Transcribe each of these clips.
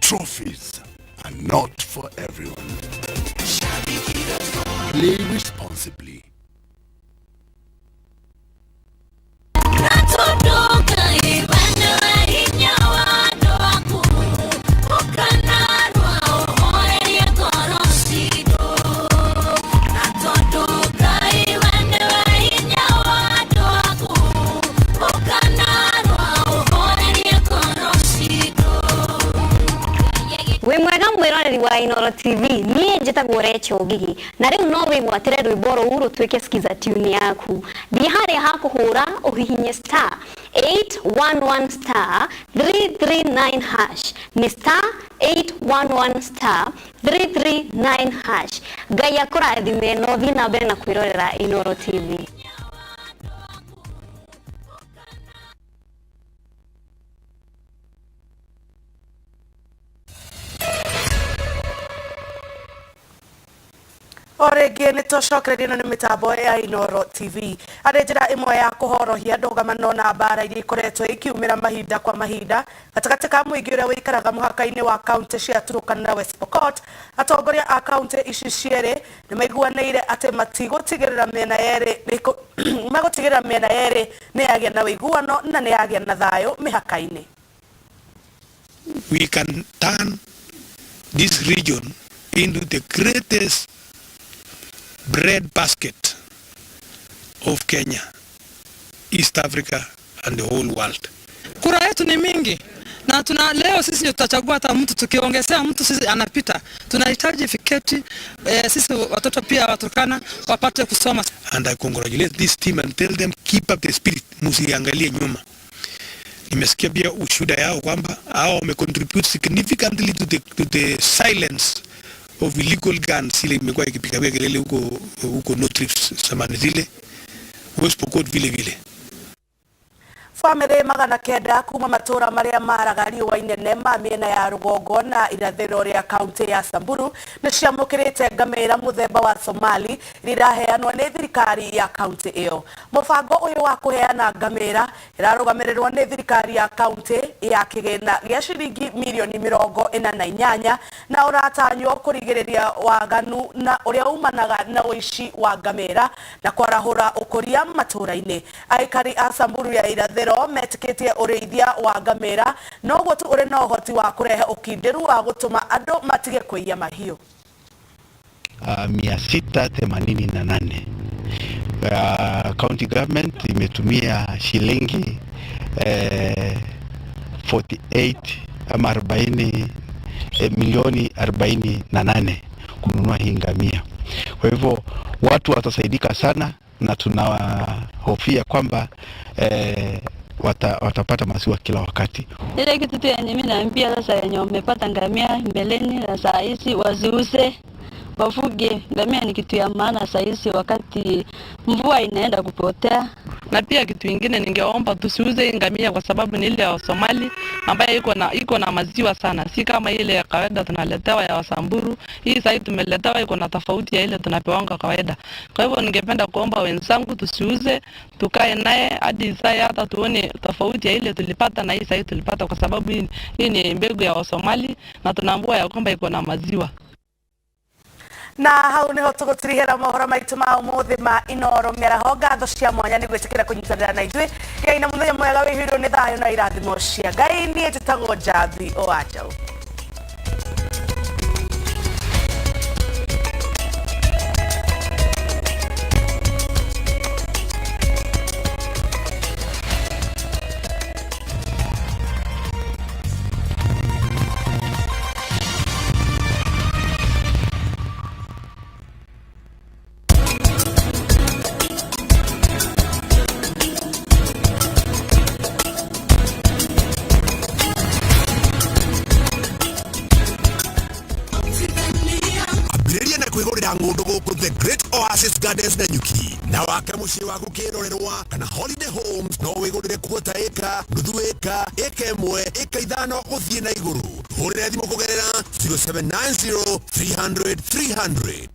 Trophies are not for everyone. Play responsibly. Wĩ mwega mwĩroreri wa Inooro TV, niĩ njĩtagwo Rachel Ngigi na rĩu no wĩgwatĩre rwĩmbo rũu rũtuĩke skiza tune yaku. Thiĩ harĩa ha kũhũra ũhihinye star 811 star 339 hash, nĩ star 811 star 339 hash. Ngai akũrathime na ũthiĩ na mbere na kwĩrorera Inooro TV. O rĩngĩ nĩ tũcokereria ĩno nĩ mĩtambo ya Inooro TV. Arĩ njĩra ĩmwe ya kũhorohia ndũgamano na mbara iria ikoretwo ikiumĩra mahinda kwa mahinda gatagatĩ ka mũingĩ ũrĩa ũikaraga mũhaka-inĩ wa kaunti cia Turkana na West Pokot, atongoria a kaunti ici cierĩ nĩ maiguanĩire atĩ matigũtigĩrĩra mĩena yerĩ magũtigĩrĩra mĩena yerĩ nĩ yagĩa na ũiguano na nĩ yagĩa na thayũ mĩhaka-inĩ. We can turn this region into the greatest bread basket of Kenya, East Africa and the whole world. Kura yetu ni mingi na tuna leo sisi ndio tutachagua hata mtu, tukiongezea mtu sisi anapita. Tunahitaji viketi sisi watoto pia wa Turkana wapate kusoma. And I congratulate this team and tell them keep up the spirit, musiangalie nyuma. Nimesikia pia ushuhuda yao kwamba hao wamecontribute significantly to the silence of illegal guns ile imekuwa ikipiga kelele huko huko North Rift zamani zile, West Pokot vile vile. Bamĩrĩ 900 kuma matũra marĩa maraga riũa inene ma mĩena ya rũgongo na irathĩro rĩa kaunti ya Samburu nĩ ciamũkĩrĩte ngamĩra mũthemba wa Somali iria iraheanwo nĩ thirikari ya kaunti ĩyo. Mũbango ũyũ wa kũheana ngamĩra ĩrarũgamĩrĩrwo nĩ thirikari ya kaunti ya kĩgĩna gĩa ciringi mirioni 48 na ũratanywo kũrigĩrĩria waganu na ũrĩa umanaga na ũici wa ngamĩra na kwarahũra ũkũria matũra-inĩ. Aikari a Samburu ya irathĩro metĩkĩtie ũrĩithia wa ngamĩra noguo tu ũrĩ na ũhoti wa kũrehe ũkindĩru wa gũtũma andũ matige kũiya mahiũ. 688. County government imetumia shilingi 48 ama 40 milioni 48 kununua hii ngamia. Kwa hivyo watu watasaidika sana na tunahofia kwamba watapata maziwa kila wakati. Ile kitu tu yenye mimi naambia sasa, yenye wamepata ngamia mbeleni na saa hizi waziuze, wafuge ngamia. Ni kitu ya maana saa hizi wakati mvua inaenda kupotea. Na pia kitu ingine ningeomba tusiuze ngamia kwa sababu ni ile ya Somali ambayo iko na maziwa sana, si kama ile ya kawaida tunaletewa ya Wasamburu. Hii sasa tumeletewa iko na tofauti ya ile tunapewanga kawaida. Kwa hivyo ningependa kuomba wenzangu tusiuze, tukae naye hadi sasa hata tuone tofauti ya ile tulipata na hii sasa tulipata, kwa sababu hii ni mbegu ya Wasomali na tunaambiwa ya kwamba iko na maziwa. Na hau niho tũgũtirihĩra mohoro maitũ ma ũmũthĩ ma Inooro mĩaraho. Ngatho cia mwanya nĩ gwĩtĩkĩra kũnyitanĩra na ithuĩ. Ngai na mũthenya mwega wĩihũirwo nĩ thayũ na irathimo cia Ngai. Niĩ njĩtagwo Njambi wa Njaũ. Ambĩrĩria na kwĩgũrĩra ng'ũndũ gũkũ The Great Oasis Gardens Nanyuki na wake mũciĩ waku kĩrorerwa kana holiday homes. No wĩgũrĩre quarter ĩka, nuthu ĩka, ĩka 1, ĩka 5 gũthiĩ na igũrũ. Hũrĩre thimũ kũgerera 0790 300 300.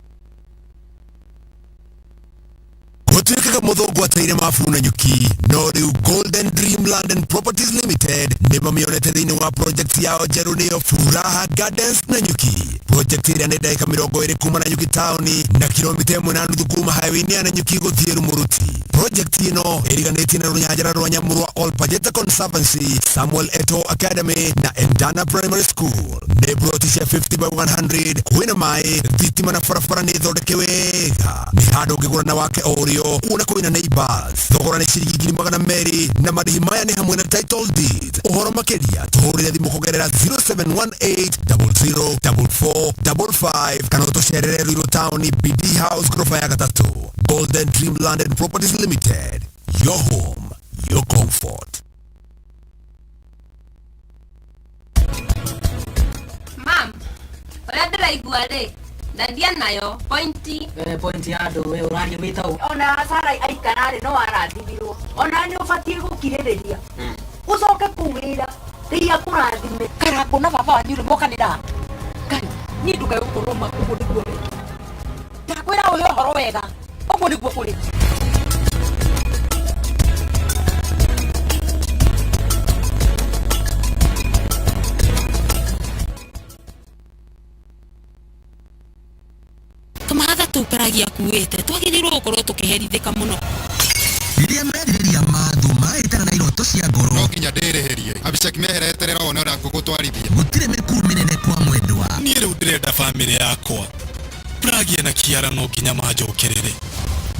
Gũtirĩ Gũtuĩkaga mũthũngũ ateire mabu na nyuki, no rĩu Golden Dream Land and Properties Limited nĩ mamĩonete thĩinĩ wa project yao njerũ, nĩyo Furaha Gardens na Nyuki. Project ĩrĩa nĩ ndagĩka 20 kuma na Nyuki taũni na kilomita 1.5 kuma highway-inĩ ya Nanyuki gũthiĩ Rumuruti. Project ĩno ĩriganĩtie na rũnyanjara rwa nyamũ rwa Olpajeta Conservancy, Samuel Eto Academy na Endana Primary School. Nĩ ploti cia 50 by 100, kwĩna maĩ, thitima na barabara nĩ thondeke wega. Nĩ handũ ũngĩgũra na wake o ũrĩo, kuona kwĩna neighbors. Thogora nĩ ciringi 200,000 na marĩhi maya nĩ hamwe na title deed. Ũhoro makĩria tũhũrĩre thimũ kũgerera 0718 004455 kana ũtũcerere Ruiru Town, BD House, ghorofa ya gatatũ. Golden Dream Land and Properties Limited, your home, your comfort. Mam, ũrĩa ndĩraigua rĩ, ndandia nayo pointi. Point ya andũ we ũraria wĩta ũ. Ona Sara aikara rĩ, no arathimirwo. Ona nĩ ũbatiĩ gũkirĩrĩria ũcoke kũu wĩra rĩia kũrathime. Karangũ na baba wanyu rĩ mokanĩra ngai niĩ ndukae gũkorwo ma ũguo nĩguo wĩ ndakwĩra ũhe ũhoro wega ũguo nĩguo kũrĩ. Tũmahatha tũu karagia akuĩte twagĩrĩirwo gũkorwo tũkĩherithĩka mũno. Rĩrĩa merirĩria ma thũ mahĩtana na iroto cia ngoro, no nginya ndĩrĩhĩrie. Abishek mehereterera wone ũrĩa ngũgũtwarithia. Gũtirĩ mĩkuru mĩnene kwa mwendwa. Niĩ rĩu ndĩrenda bamĩrĩ yakwa Pragia na Kiara no nginya manjokerere.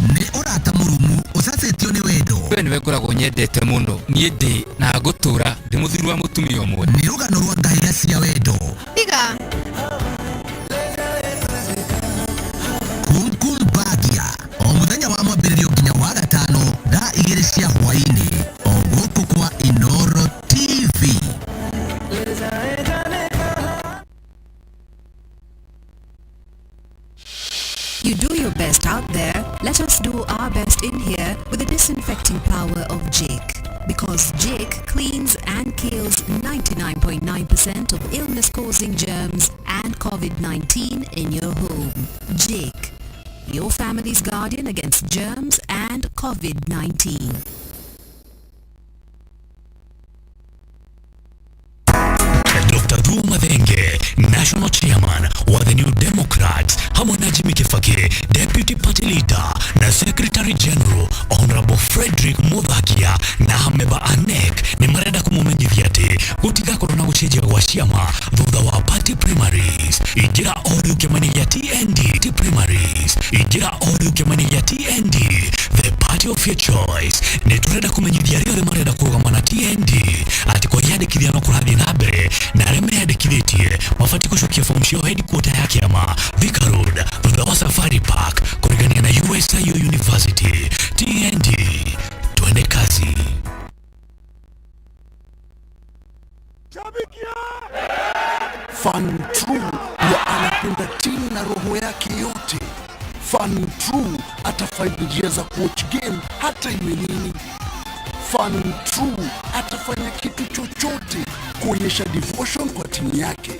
Nĩ ũrata mũrũmu ũcacĩtio nĩ wendo. We nĩwe ngoragwo nyendete mũno, niĩ ndĩ na ngũtũra ndĩ mũthuri wa mũtumia ũmwe. Nĩ rũgano rwa ngahĩha cia wendo. Tiga. Kumkum Bagia o mũthenya wa mwambĩrĩrio nginya wa gatano thaa 2 cia hwaĩ-inĩ o gũkũ kwa Inoro TV. You do your best out there, let us do our best in here with the disinfecting power of Jik. Because Jik cleans and kills 99.9% of illness-causing germs and COVID-19 in your home. Jik, your family's guardian against germs and COVID-19. Dr. Dhuma Mathenge, National Chairman wa The New Democrats, hamwe na Jimmy Kibaki, Deputy Party Leader na Secretary General Honorable Frederick Muthakia na amemba a NEC nĩ marenda kũmũmenyithia atĩ gũtigakorwo na gũcenjia gwa ciama thutha wa party primaries. Ingĩra o rĩu kĩama-inĩ gĩa TND T primaries. Ingĩra o rĩu kĩama-inĩ gĩa TND, the party of your choice. Nĩ tũrenda kũmenyithia arĩa othe marenda kũrũgama na TND atĩ kwĩyandĩkithia no kũrathiĩ na mbere, na arĩa meyandĩkithĩtie mabatiĩ gũcokia fomu ciao headquarter ya kĩama Thika Road thutha wa Safari Park kũrigania na USIU University. TND, twende kazi. Fan True wa anapenda timu na roho yake yote. Fan True atafind njia za kuwatch game hata iwe nini. Fan True atafanya kitu chochote kuonyesha devotion kwa timu yake.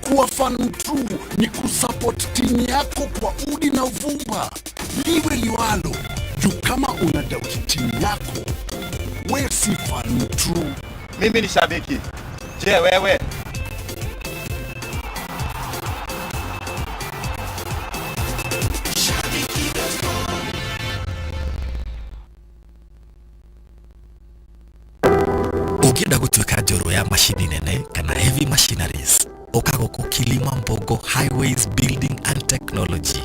Kuwa fan true ni kusupport timu yako kwa udi na uvumba, liwe liwalo. Juu kama una doubt timu yako, we si fan true. Mimi ni shabiki. Je, wewe? Ũngĩenda gũtuĩka njorua ya macini nene kana heavy machineries, ũka gũkũ Kilimambogo Highways Building and Technology,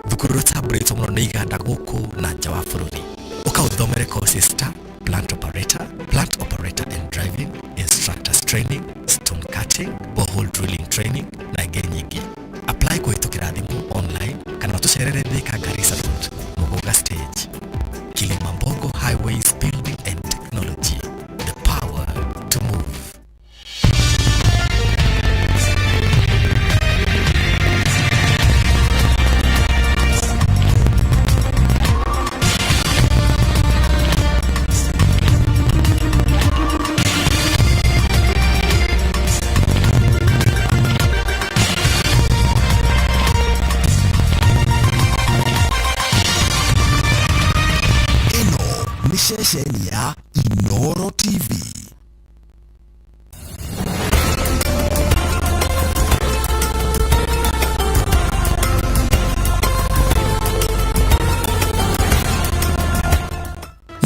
thukuru rũtambũrĩtwo mũno nĩ iganda gũkũ na nja wa bũrũri. Ũka ũthomere courses ta plant operator, plant operator and driving, instructors training, stone cutting, borehole drilling training na ingĩ nyingĩ. Apply kũhĩtũkĩra thimũ, online kana ũtũcerere Thika Garissa Road, Muguga stage. Kilimambogo Highways Building and Technology, the power to move. Ceceni ya Inoro TV.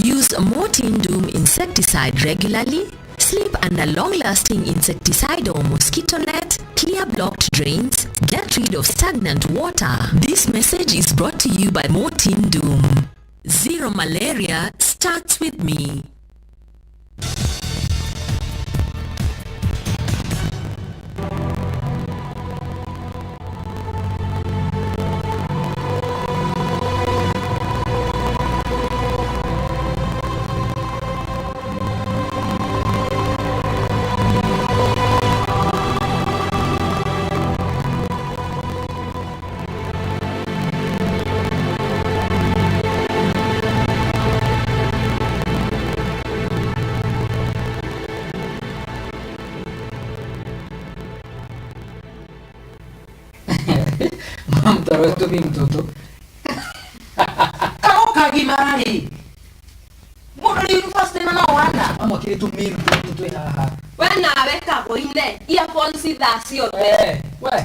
Use Mortein Doom insecticide regularly. Sleep under long-lasting insecticide or mosquito net. Clear blocked drains. Get rid of stagnant water. This message is brought to you by Mortein Doom. Zero malaria starts with me. Mtaro mi mtoto Karoka gimara rĩ mũndũ rĩ university na no wana amwakire tu mi mtoto twi haha We nawe kagoine earphones thaa ciothe. Eh, we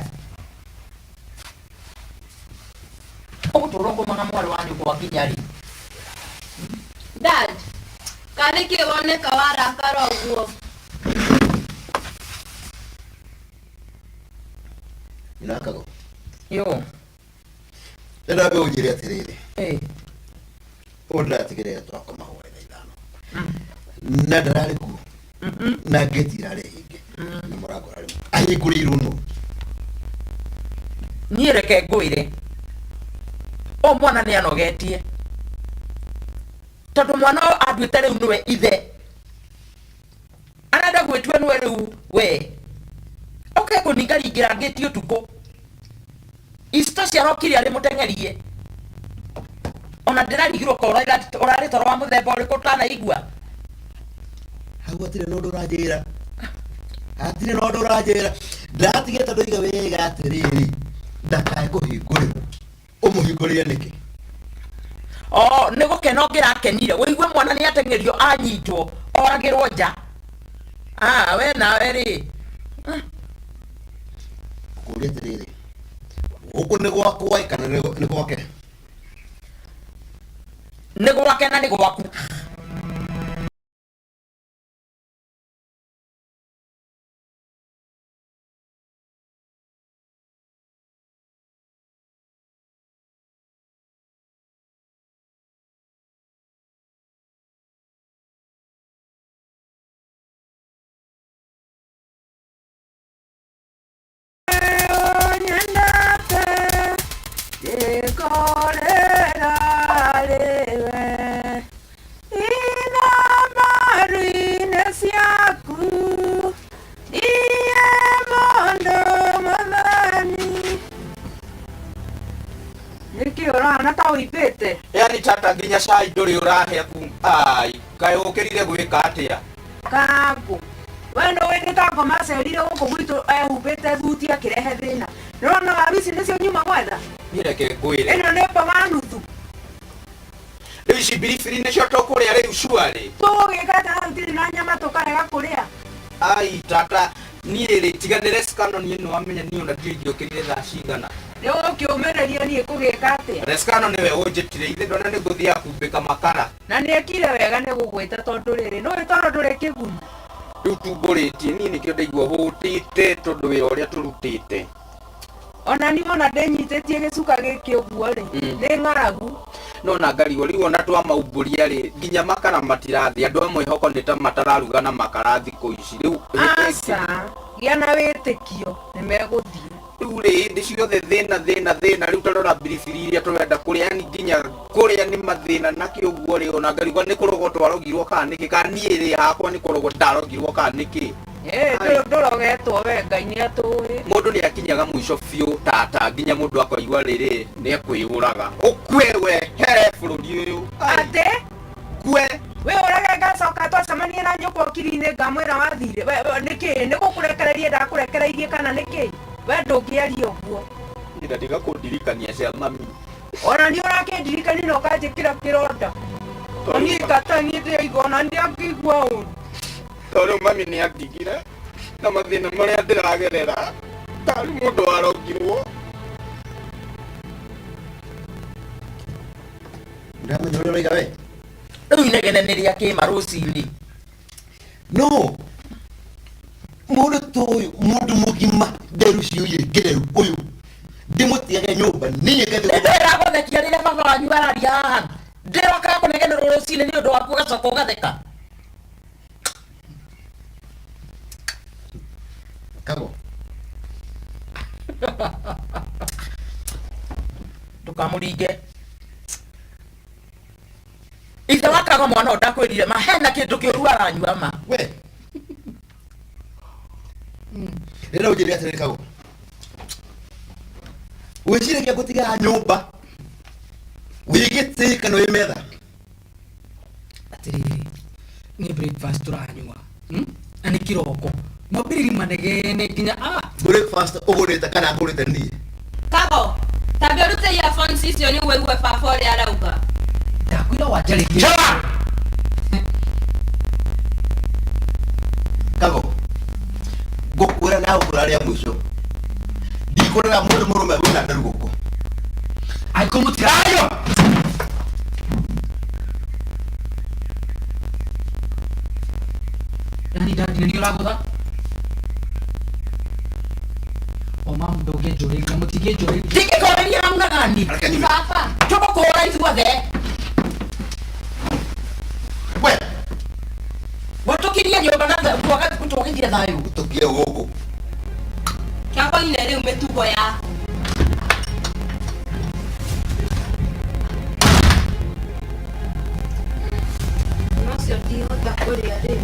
ũgũtũra ũkomaga mwarĩ wa nyũkwa nginya rĩ Dad, karĩ kĩ woneka warakara ũguo? Nyina kago. Yo. Ndĩrambe ũnjĩre atĩrĩrĩ. Eh. Ũũ ndĩratigĩrĩra twakoma hwaĩ thaa ithano. Na ndararĩ kuo. Na ngĩti irarĩ hinge. Na mũrango ũrarĩ ahingũrĩirwo nũ? Niĩ reke ngwĩre o mwana nĩ anogetie tondũ mwana ũyũ anduĩte rĩu nĩwe ithe arenda gwĩtua nĩwe rĩu we oke kũningaringĩra ngĩti ũtukũ ici to ciarokire arĩ mũteng'erie ona ndĩrarigirwo ka ũrarĩ toro wa mũthemba ũrĩkũ ũtanaigua. Hau hatirĩ na ũndũ ũranjĩra. Hatirĩ na ũndũ ũranjĩra. Ndatigĩte ndoiga wega atĩrĩrĩ ndakae kũhingũrĩrwo. Ũmũhingũrĩre nĩkĩ? O nĩ gũkena ũngĩrakenire ũigue mwana nĩ ateng'erio anyitwo oragĩrwo nja. Ah, we nawe rĩ Kũria atĩrĩrĩ gũkũ nĩ gwakwa kana nĩ gwake? Nĩ gwake na nĩ gwaku. Nĩkĩ ũrahana ta ũimbĩte? Yani tata nginya cai ndũrĩ ũrahe ku ai kaĩ ũkĩrire gwĩka atĩa? Kangũ we nĩũĩ nĩ kangoma acerire gũkũ gwitũ ehumbĩte thuti akĩrehe thĩna. Nĩũrona waru ici nĩcio nyuma gwetha? Niĩ reke ngwĩre. Ĩno nĩ mboga nuthu. Rĩu ici biribiri nĩcio tũkũrĩa rĩu cuarĩ? Tũgũgĩka atĩa na tũtirĩ na nyama tũkarega kũrĩa? Ai tata niĩ rĩ tiganĩre scano niĩ nĩwamenya niĩ ona ndiũĩ ingĩũkĩrire thaa cigana. Nĩ ũgũkĩũmĩrĩria niĩ kũgĩka atĩa? Rescano nĩwe ũnjĩtire ithe ndona nĩ ngũthiaga kumbĩka makara. Na nĩekire wega nĩ gũgwĩta tondũ rĩrĩ nĩũĩ toro ndũrĩ kĩguni. Rĩu tumbũrĩtie niĩ nĩkĩo ndaigua hũtĩte tondũ wĩra ũrĩa tũrutĩte. Ona niĩ wona ndĩnyitĩtie gĩcuka gĩkĩ ũguo rĩ nĩ ng'aragu. No na ngarigwo rĩu ona twamaumbũria rĩ nginya makara matirathiĩ andũ a mwĩhoko nĩ ta matararuga na makara thikũ ici rĩu. Aca gĩa na wĩtĩkio nĩ megũthiĩ. Rĩu rĩ hĩndĩ ciothe thĩna thĩna thĩna rĩu tarora biribiri iria tũrenda kũrĩa yani nginya kũrĩa nĩ mathĩna nakĩ ũguo rĩ ona ngarigwo nĩ kũrogwo twarogirwo kana nĩkĩ kana niĩ rĩ hakwa nĩ kũrogwo ndarogirwo kana nĩkĩ. Ndũrogetwo we Ngai nĩ atũĩ. Mũndũ nĩ akinyaga mũico biũ tata nginya mũndũ akoigua rĩrĩ nĩ ekwĩyũraga ũkue we here bũrũri ũyũ. Atĩ? Kue. We ũrage ngacoka twacemania na nyũkwa kiri-inĩ ngamwĩra wathire nĩkĩ nĩ gũkũrekereria ndakũrekereirie kana nĩkĩ? We ndũngĩaria ũguo. Nĩ tiga kũndirikania cia mami. Ona nĩ ũrakĩndirikania na ũkanjĩkĩra kĩronda. Niĩ tata niĩ ndĩraigua ona ndĩangĩigua ũru. Tondũ mami nĩ andigire na mathĩna marĩa ndĩragerera tarĩ mũndũ warongirwo. Ndamenya ũrĩa ũroiga we. Rĩu inegene nĩ rĩa kĩma rũcinĩ. No mũndũ ta ũyũ mũndũ mũgima nderu ciũire ngereru ũyũ ndĩmũtigage nyũmba niĩ ngathiĩ Ndĩragũthekia rĩrĩa baba wanyu araria haha. Ndĩrokaga kũnegenerwo rũcinĩ nĩ ũndũ waku ũgacoka ũgatheka. Kago. Ndũkamũringe. Ithe wa Kago mwana ũyũ ndakwĩrire ma hena kĩndũ kĩũru aranyua ma. We. Rĩrĩa ũnjĩre atĩrĩrĩ Kago. Wĩciragia ngũtigaga nyũmba wĩ gĩtĩ kana wĩ metha? Atĩrĩrĩ, nĩ breakfast tũranyua, Na nĩ kĩroko mwambĩrĩri manegene nginya ah. Breakfast ũgũrĩte kana ngũrĩte niĩ? Kago, tambe ũrute earphones icio nĩguo ũigue baba ũrĩa arauga. Ndakwĩra wanjarĩrie. Kago, ngũkwĩra na ngũkwĩra rĩa mũico. Ndikũrera mũndũ mũrũme wĩna nderu gũkũ. Angĩkorwo mũtirayo. Yani dadi nĩ ũragũtha. O mamu ndũngĩnjũrĩria, mũtingĩnjũrĩria. Ndingĩkũrĩria namna gani? Baba. Tũgũkũhũra ithuothe. We. Watũkirie nyũmba na kwaga kũtwagithia thayũ. Tũkie gũkũ. Kagoine rĩu mĩtugo yaku. Ũcio ndihota kũrĩa rĩu.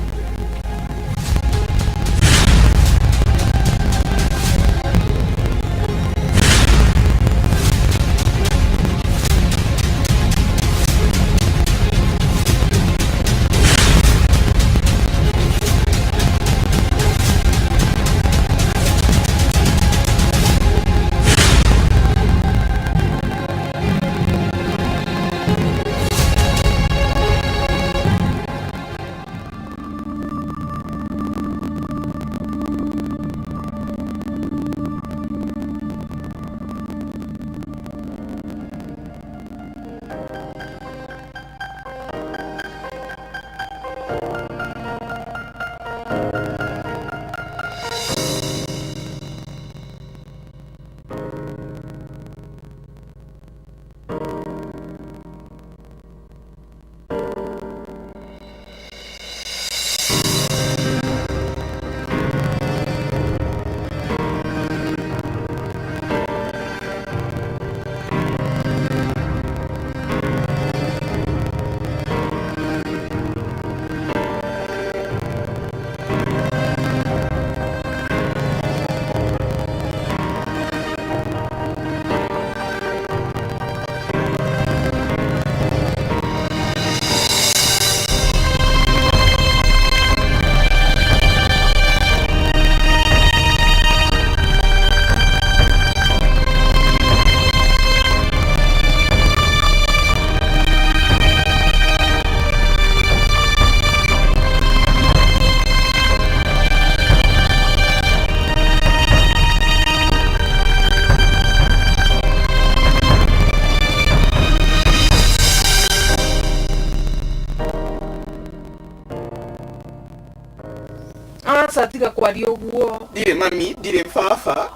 Aca tiga kwaria ũguo. Ndirĩ mami, ndirĩ baba,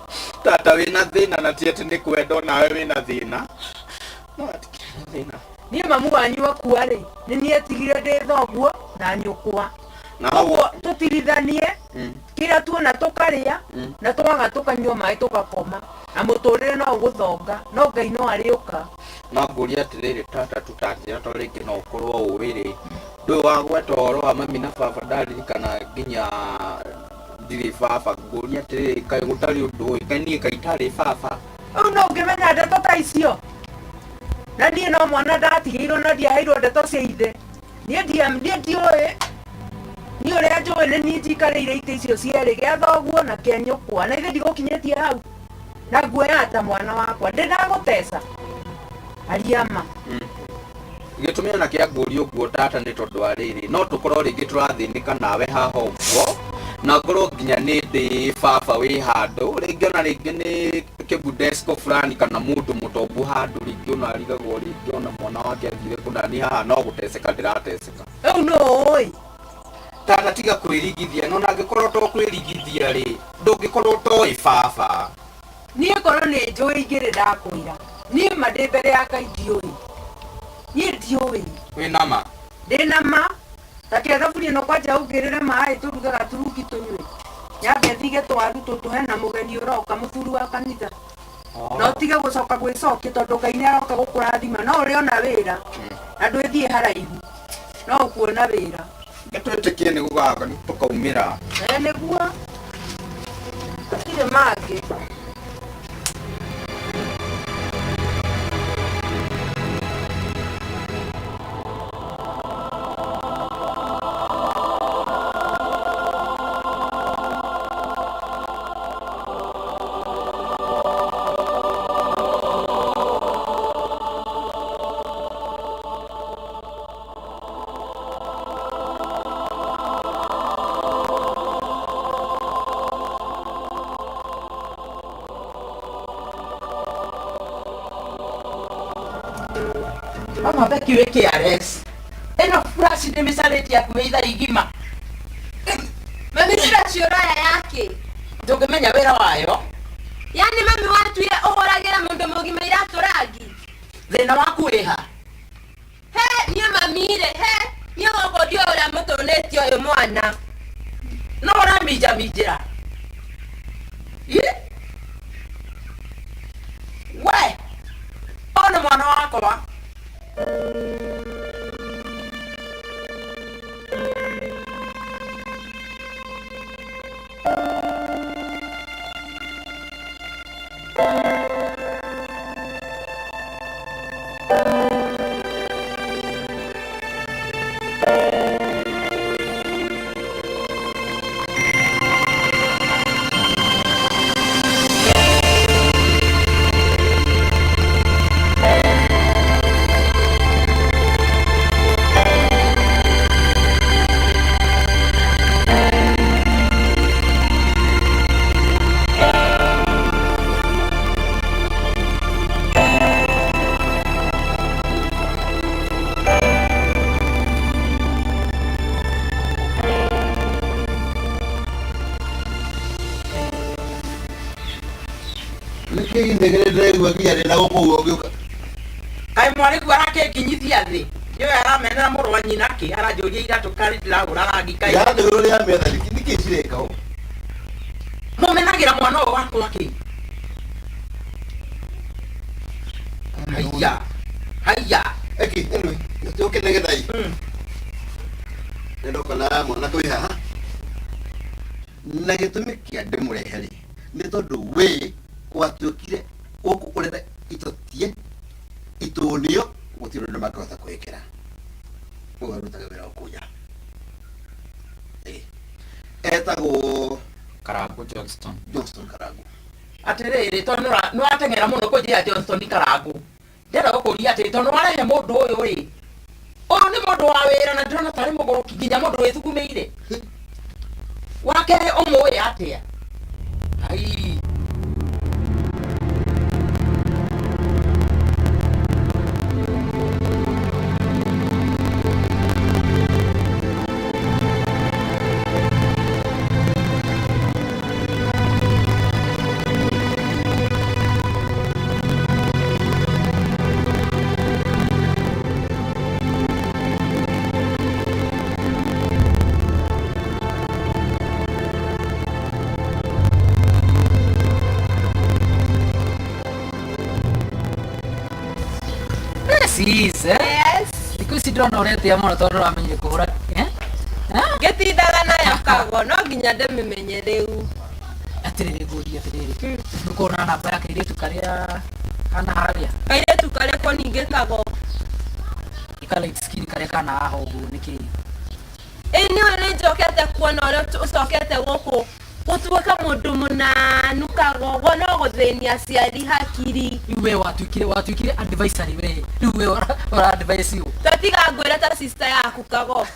tata wĩna thĩna na ti atĩ nĩ kwenda onawe wĩna thĩna. No hatikĩrĩ na thĩna. Niĩ mamu wanyu akua rĩ, nĩ niĩ atigire ndĩ thoguo na nyũkwa. Na hau- Ũguo tũtirithanie, kĩrĩa tuona tũkarĩa, na twaga tũkanyua maĩ tũgakoma. Na mũtũrĩre no ũgũthonga, no Ngai no arĩũka. No ngũrie atĩrĩrĩ tata tũtanjĩra to rĩngĩ no ũkorwo ũĩ rĩ, ndũĩ wagweta ũhoro wa mami na baba ndaririkana nginya ndirĩ baba ngũrie atĩrĩrĩ kaĩ gũtarĩ ũndũ ũĩ kaĩ niĩ kaĩ itarĩ baba. Rĩu no ũngĩmenya ndeto ta icio? Na niĩ no mwana ndatigĩirwo na ndiaheirwo ndeto cia ithe. Niĩ niĩ ndiũĩ. Niĩ ũrĩa njũĩ nĩ niĩ njikarĩire itĩ icio cierĩ, gĩa thoguo na kĩa nyũkwa. Na ithe ndigũkinyĩtie hau. Na nguoyaga ta mwana wakwa. Ndĩ ndagũteca? Aria ma. Gĩtũmi ona kĩa ngũria ũguo tata nĩ tondũ wa rĩrĩ no tũkorwo rĩngĩ tũrathĩnĩka nawe haha ũguo na ngorwo nginya nĩ ndĩ baba wĩ handũ rĩngĩ ona rĩngĩ nĩ kĩbudesco fulani kana mũndũ mũtongu handũ rĩngĩ ona arigagwo rĩngĩ ona mwana wake athire kũna ni haha no gũteceka ndĩrateceka. Rĩu nũ ũĩ? Tata tiga kwĩrigithia no nangĩkorwo to kwĩrigithia rĩ ndũngĩkorwo ũtoĩ baba. Niĩ korwo nĩ njũĩ ingĩrĩ ndakwĩra. Niĩ ma ndĩ mbere ya Ngai ndiũĩ. Niĩ ndiũĩ. Wĩna ma? Ndĩna ma. Ta kĩa thaburia ĩno kwanja ũngĩrĩre maĩ tũruge gaturungi tũnyue. Nyambe thige twaru tũtũ hena mũgeni ũroka mũthuri wa kanitha. Na ũtige gũcoka gwĩcokia tondũ Ngai nĩ aroka gũkũrathima. No ũrĩ ona wĩra na ndwĩthiĩ haraihu. No ũkuona wĩra. Nĩ twĩtĩkie nĩ gũgaka nĩ tũkaumĩra. Ĩĩ nĩguo. Hatirĩ mangĩ. Mama Becky wĩ KRS ĩno flash nĩ mĩcarĩtie hakuhĩ ithaa igima. Mami flash ũroya yakĩ? Ndũngĩmenya wĩra wayo. Yani mami watuire ũhũragĩra mũndũ mũgima iratũ rangi? Thĩna waku wĩha? He, niĩ mami-rĩ, he, niĩ gũkũ ndiũĩ ũrĩa mũtũnĩtie ũyũ mwana. No ũraminjaminjĩra. Ĩ? We, ũyũ nĩ mwana wakwa. Nĩkĩ inegene ndĩraigua nginya ndĩna gũkũ ũguo ũgĩũka? Kaĩ mwarĩguo arakĩnginyithia thĩ nĩwe aramenera mũrũ wa nyina kĩ aranjũria iratũ karĩ ndĩragũra rangi kaĩ Iratũ igũrũ rĩa metha nĩkĩ nĩkĩ cireka ũũ? Mũmenagĩra mwana ũyũ wakwa kĩ? Haiya haiya. Eki, anyway, tũkĩnegena ĩ. Nĩndoka na mwanake wĩ haha. Na gĩtũmi kĩa ndĩmũrehe rĩ, nĩ tondũ we watuĩkire gũkũ ũrere itotie itũnio gũtirĩ ũndũ mangĩhota kwĩkĩra. Ũguo arutaga wĩra wa kũnja. Ĩ. Etagwo Karangu Johnston. Johnston Karangu. Atĩrĩrĩ, tondũ nĩũrateng'era mũno kũnjĩra Johnston Karangu, ndĩrenda gũkũria atĩrĩ, tondũ nĩwarehe mũndũ ũyũ rĩ, ũyũ nĩ mũndũ wa wĩra na ndĩrona tarĩ mũgũrũki nginya mũndũ wĩthugumĩire. Wa kerĩ ũmũĩ atĩa? Ai. Sis, eh? Yes. Thikũ ici ndĩrona ũretĩa mũno tondũ ũramenyire kũhũra eh? Ngĩtindaga nayo kago no nginya ndĩmĩmenye rĩu. Atĩrĩrĩ ngũrie atĩrĩrĩ nĩũkorwo na namba ya kairĩtu karĩa kana harĩa Kairĩtu karĩkũ ningĩ kago? ka light skin karĩa kana haha ũguo nĩkĩ? Ĩ nĩũĩ nĩnjokete kuona ũrĩa ũcokete gũkũ gũtuĩka mũndũ mũnanu kagogo no gũthĩnia aciari hakiri. Rĩu we watuĩkire advisory we. Rĩu we ora advice you. Tatiga ngwĩre ta sister yaku Kago.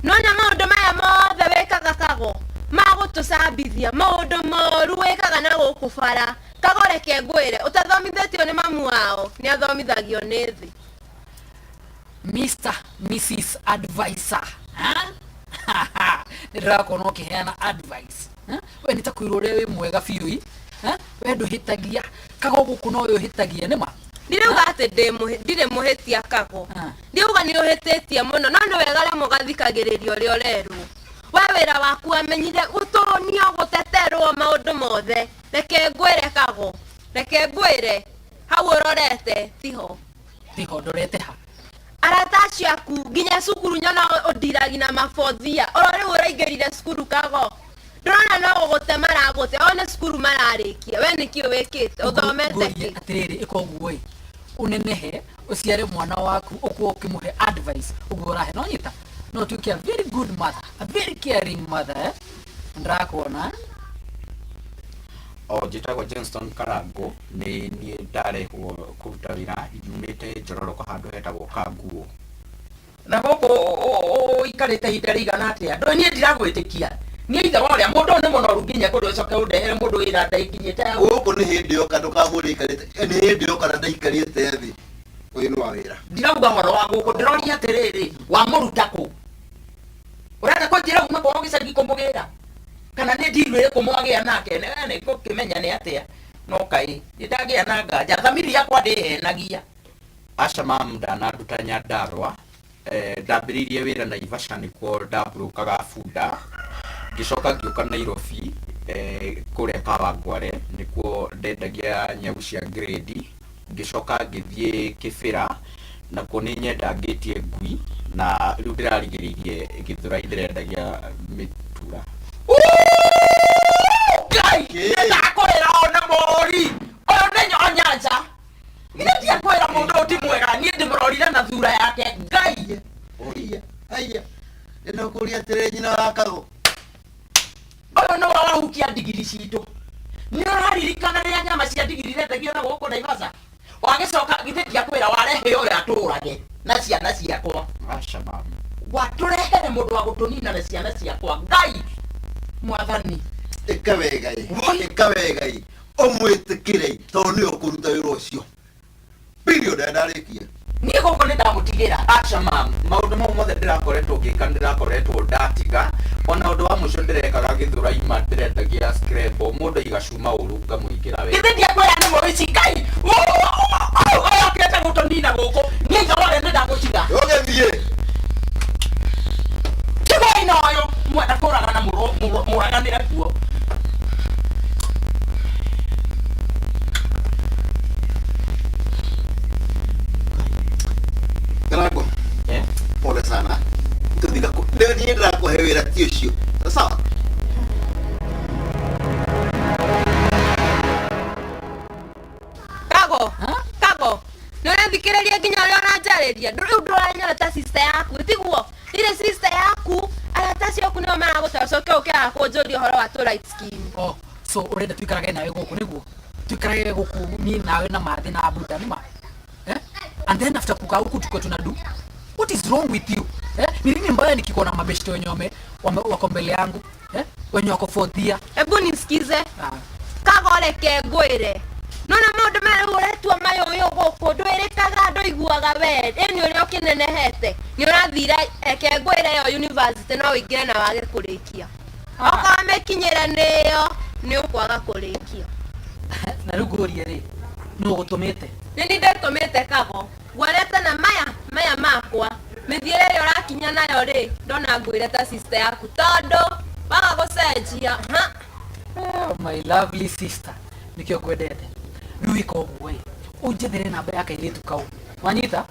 Nona maũndũ maya mothe wĩkaga Kago magũtũcambithia maũndũ moru wĩkaga na gũkũ bara. Kago reke ngwĩre ũtathomithĩtio nĩ mamu wao nĩ athomithagio nĩ thĩ. Mr. Mrs. Advisor. Nĩ ndĩrakuona ũkĩheana advice. We nĩ ta kwĩrwo ũrĩa wĩ mwega biũ i. We ndũhĩtagia. Kago gũkũ nowe ũhĩtagia nĩ ma? Ndirauga atĩ ndirĩ mũhĩtia Kago. Ndiauga nĩ ũhĩtĩtie mũno no nĩ wega rĩmwe ũgathikagĩrĩria ũrĩa ũrerwo. We wĩra waku wamenyire gũtũnio gũteterwo maũndũ mothe. Reke ngwĩre Kago. Reke ngwĩre hau ũrorete tiho. Tiho ndorete ha? Arata acio aku nginya cukuru nyona ũndiragi na mabothia. Oro rĩu ũraingĩrire cukuru Kago. Ndũrona no gũgũte maragũte one cukuru mararĩkia. We nĩkĩ wĩkĩte? Ũthomete kĩ? Atĩrĩrĩ ĩka ũguo ĩ. Ũnenehe ũciare mwana waku ũkuo ũkĩmũhe advice ũguo ũrahe no nyita no ũtuĩke a very good mother, a very caring mother eh? Ndĩrakuona. O njĩtagwo Johnston Karango nĩ niĩ ndarehwo kũruta wĩra nyumĩte Njororoko handũ hetagwo Kanguo. Na gũkũ ũikarĩte ihinda rĩigana atĩa? Ndũĩ niĩ ndiragwĩtĩkia. Niĩ ithe wa ũrĩa mũndũ ũyũ nĩ mũnoru nginya kũndũ ũcoke ũndehere mũndũ wĩra ndaikinyĩte hau. Gũkũ nĩ hĩndĩ yoka ndũkamwĩre ikarĩte, nĩ hĩndĩ yoka na ndaikarĩte thĩ. Ũyũ nĩ wa wĩra. Ndirauga ũhoro wa gũkũ, ndĩroria atĩrĩrĩ, wamũruta kũ? Ũrenda kũnjĩra uma kwao gĩcagi kũmũgĩra? Kana nĩ ndiru ĩrĩkũ mwagĩa nake? Nĩ ngũkĩmenya nĩ atĩa? No kaĩ, nĩ ndagĩa na nganja, thamiri yakwa ndĩhenagia. Aca mam ndananduta Nyandarua, ndambĩrĩirie wĩra Naivasha nĩkuo ndamburokaga bunda, ngĩcoka ngĩũka Nairobi kũrĩa Kawangware nĩkuo ndendagia nyau cia grade, ngĩcoka ngĩthiĩ Kĩbĩra nakuo nĩ nyendangĩtie ngui na rĩu ndĩrarigĩrĩirie Gĩthũrai ndĩrendagia mĩtura. Ngai, nĩ ndakwĩra ona mũri ũyũ nĩ Nyanja. Niĩ ndiakwĩra mũndũ ũyũ ti mwega, niĩ ndĩmũrorire na thura yake. Ngai. Oia, aya. Ndĩnakũria atĩrĩrĩ nyina wa Kago. Ũyũ nĩwe wahukia ndigiri citũ. Nĩ ũraririkana rĩrĩa nyama cia ndigiri irendagio na gũkũ Naivasha? Wagĩcoka githĩ ndiakwĩra warehe ũyũ atũrage na ciana ciakwa. Aca mami. Watũrehere mũndũ wa gũtũnina na ciana ciakwa. Ngai mwathani. Ĩka wega ĩ. Ĩka wega ĩ. Ũmwĩtĩkĩre tondũ nĩwe ũkũruta wĩra ũcio. Period, ndarĩkia. Niĩ gũkũ nĩ ndamũtigĩra. Aca mam, maũndũ mau mothe ndĩrakoretwo ngĩka ndĩrakoretwo ndatiga. Ona ũndũ wa mũico ndĩrekaga Gĩthũrai ma ndĩrendagia scramble, mũndũ aiga cuma ũru ngamũigĩra wega. Githĩ ndiakwĩra nĩ mũici Ngai. Ũyũ okĩte gũtũnina gũkũ. Niĩ ithe wothe nĩ ndamũtiga. Ũgĩthiĩ. Tigoi na ũyũ mwenda kũragana mũraganĩre kuo. Karango. Pole sana. Tũthiga kũ. Niĩ ndĩrakũhe wĩra ti ũcio. Sawa? Kago, Kago, nĩ ũrathikĩrĩria nginya ũrĩa ũranjarĩria. Rĩu ndũranyona ta sister yaku, tiguo? Ndirĩ sister yaku, arata acio aku nĩo maragũtara ũcoke ũke haha kũnjũria ũhoro wa tũ light skin. Oh, so ũrenda tũikarage nawe gũkũ nĩguo? Tuikarage gũkũ niĩ nawe na Mathi na Buda nĩ ma? And then after kukaa huku tuko tunadu. What is wrong with you? Ni nini mbaya nikikuona mabeshte wenye wako mbele yangu? Wenye wako fourth year. Hebu nisikize. Kago reke ngwĩre. Nona maũndũ maya rĩu ũretua mayũyũ gũkũ ndwĩrĩkaga ndũiguaga we. Ĩni ũrĩa ũkĩnenehete. Nĩ ũrathira reke ngwĩre ĩyo university no ũingĩre na wage kũrĩkia. Okorwo mĩkinyĩre nĩyo nĩ ũkwaga kũrĩkia. Na rĩu ngũrie rĩ, nũ ũgũtũmĩte? Nĩ niĩ ndetũmĩte Kago. Ngwarĩte na maya makwa. Mĩthiĩre ĩrĩa ũrakinya nayo rĩ, ndona ngwĩre ta sister yaku tondũ waga gũcenjia. Ha? Oh, my lovely sister. Nĩkĩo ngwendete. Rĩu ĩka ũguo ĩ, ũnjethere namba ya kairĩtu kau. Wanyita?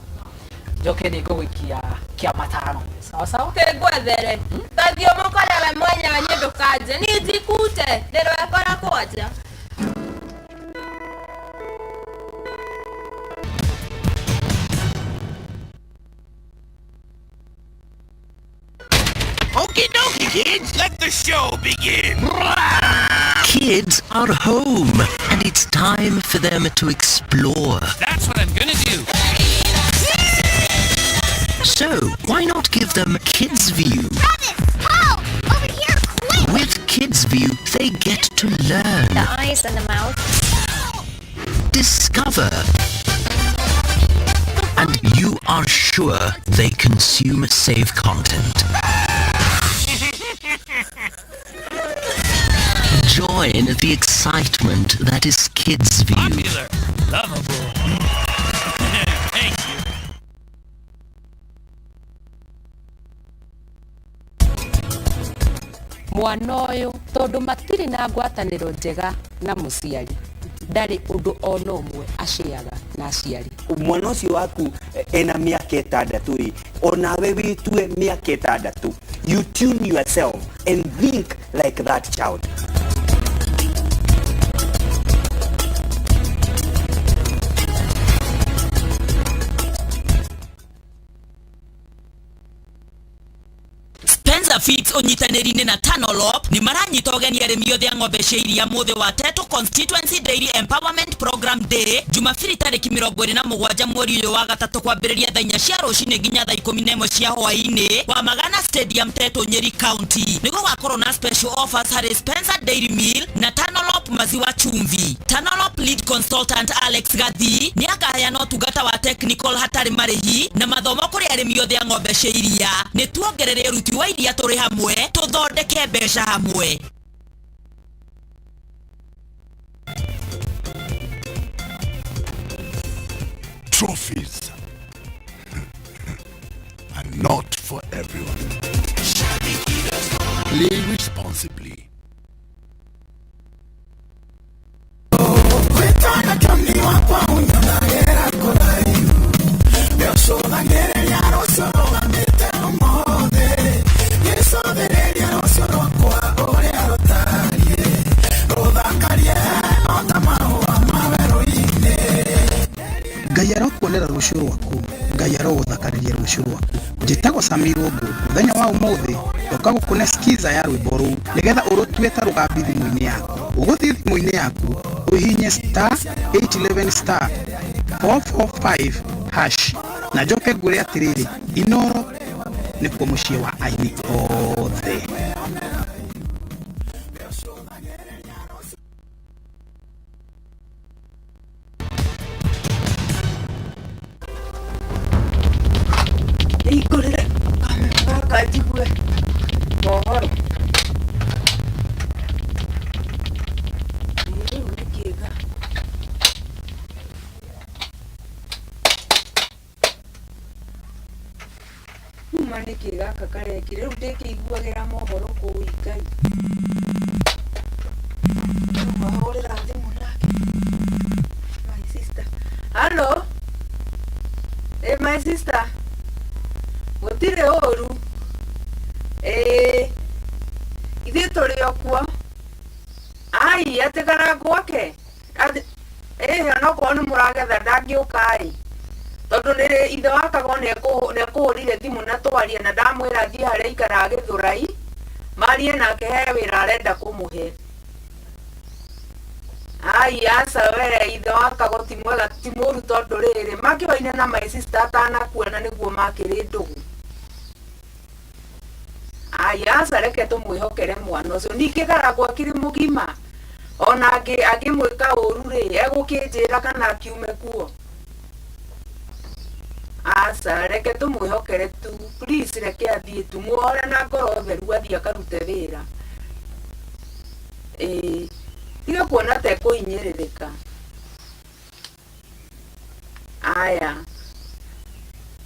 Njoke nĩ ngũgũikia kĩa matano. Sawa sawa? Tĩngwethere. Ta thiĩ ũmũkore we mwenyewe niĩ ndũkanje. Niĩ njikute, ndĩrwekora kwanja. Okie dokie, kids, let the show begin. kids are home and it's time for them to explore. That's what I'm gonna do. So, why not give them Kids View? Paul! Over here, quick! With Kids View, they get to learn, The eyes and the mouth. Discover, and you are sure they consume safe content. Join the excitement that is Kids View. Popular. Lovable. Thank you. Mwana ũyũ tondũ matirĩ na ngwatanĩro njega na mũciari ndarĩ ũndũ ona ũmwe aceaga na aciari. Mwana ũcio waku ena mĩaka 6 ĩ, onawe wĩtue mĩaka 6. You tune yourself and think like that child. Spencer Feeds ũnyitanĩri-inĩ na Tanolop nĩ maranyita ũgeni arĩmi othe a ng'ombe cia iria mũthĩ wa Tetu Constituency Dairy Empowerment Program Day, Jumabiri tarĩki 27 mweri ũyũ wa gatatũ, kwambĩrĩria thaa 4 cia rũcinĩ nginya thaa 11 cia hwaĩ-inĩ wa Magana Stadium, Tetu, Nyeri County. Nĩ gũgakorwo na special offers harĩ Spencer Dairy Meal na Tanolop maziwa chumvi. Tanolop lead consultant Alex Gathi nĩ akaheana ũtungata wa technical hatarĩ marĩhi na mathomo kũrĩ arĩmi othe a ng'ombe cia iria. Nĩ tuongerere ũruti wa iria tũrĩ hamwe, tũthondeke mbeca hamwe. Trophies are not for everyone. Play responsibly. Ngai arokuonera rũciũ rwaku, Ngai arogũthakarĩria rũciũ rwaku. Njĩtagwo Samirũngũ. Mũthenya wa ũmũthĩ ndoka gũkũne skiza ya rwĩmbo rũu nĩgetha ũrũtue ta rũgambi thimũ-inĩ yaku. Ũgũthiĩ thimũ-inĩ yaku ũhihinye *811*445# na njoke ngwĩre atĩrĩrĩ, Inoro nĩkuo mũciĩ wa aini othe. Hingũrĩre kameme gaka njigue mohoro. Rĩu nĩ kĩga. Kuma nĩkĩ gaka karekire rĩu ndĩkĩiguagĩra mohoro kũu Ngai. Rĩu ahũrĩra thimũ nake. My sister. Hello? Hey, my sister. Gũtirĩ ũru. Ĩĩ, ithuĩ tũrĩ o kuo. Ai, atĩ gwake. Ĩĩ, onokorwo nĩ mũragetha ndangĩũka ĩ. Tondũ nĩ ithe wa Kago nĩ ekũhũrire thimũ na twaria na ndamwĩra athiĩ harĩa aikaraga Gĩthũrai, marie nake he wĩra arenda kũmũhe. Ai, aca we ithe wa Kago ti mwega ti mũru tondũ rĩrĩ makĩoine na my sister atanakua na nĩguo makĩrĩ ndũgũ. Ai, aca reke tũmwĩhokere mwana ũcio. Ningĩ Karangũ akĩrĩ mũgima ona angĩmwĩka ũru rĩ egũkĩnjĩra kana akiume kuo. Aca reke tũmwĩhokere tu, please reke athiĩ tu, muohore na ngoro theru athiĩ akarute wĩra. Ĩĩ, tiga kuona ta ekũhinyĩrĩrĩka. Aya,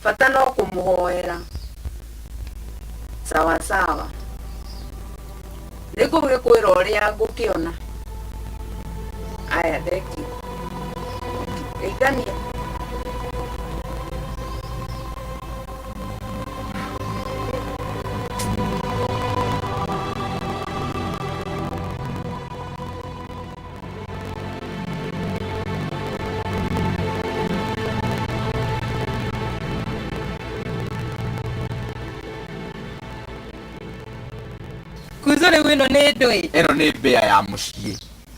bata no kũmũhoera. Sawa sawa. Nĩngũgĩkwĩra ũrĩa ngũkĩona. Aya, thank you. Geithania. Rĩu ĩno nĩ ndũĩ. Ĩno nĩ mbĩa ya mũciĩ.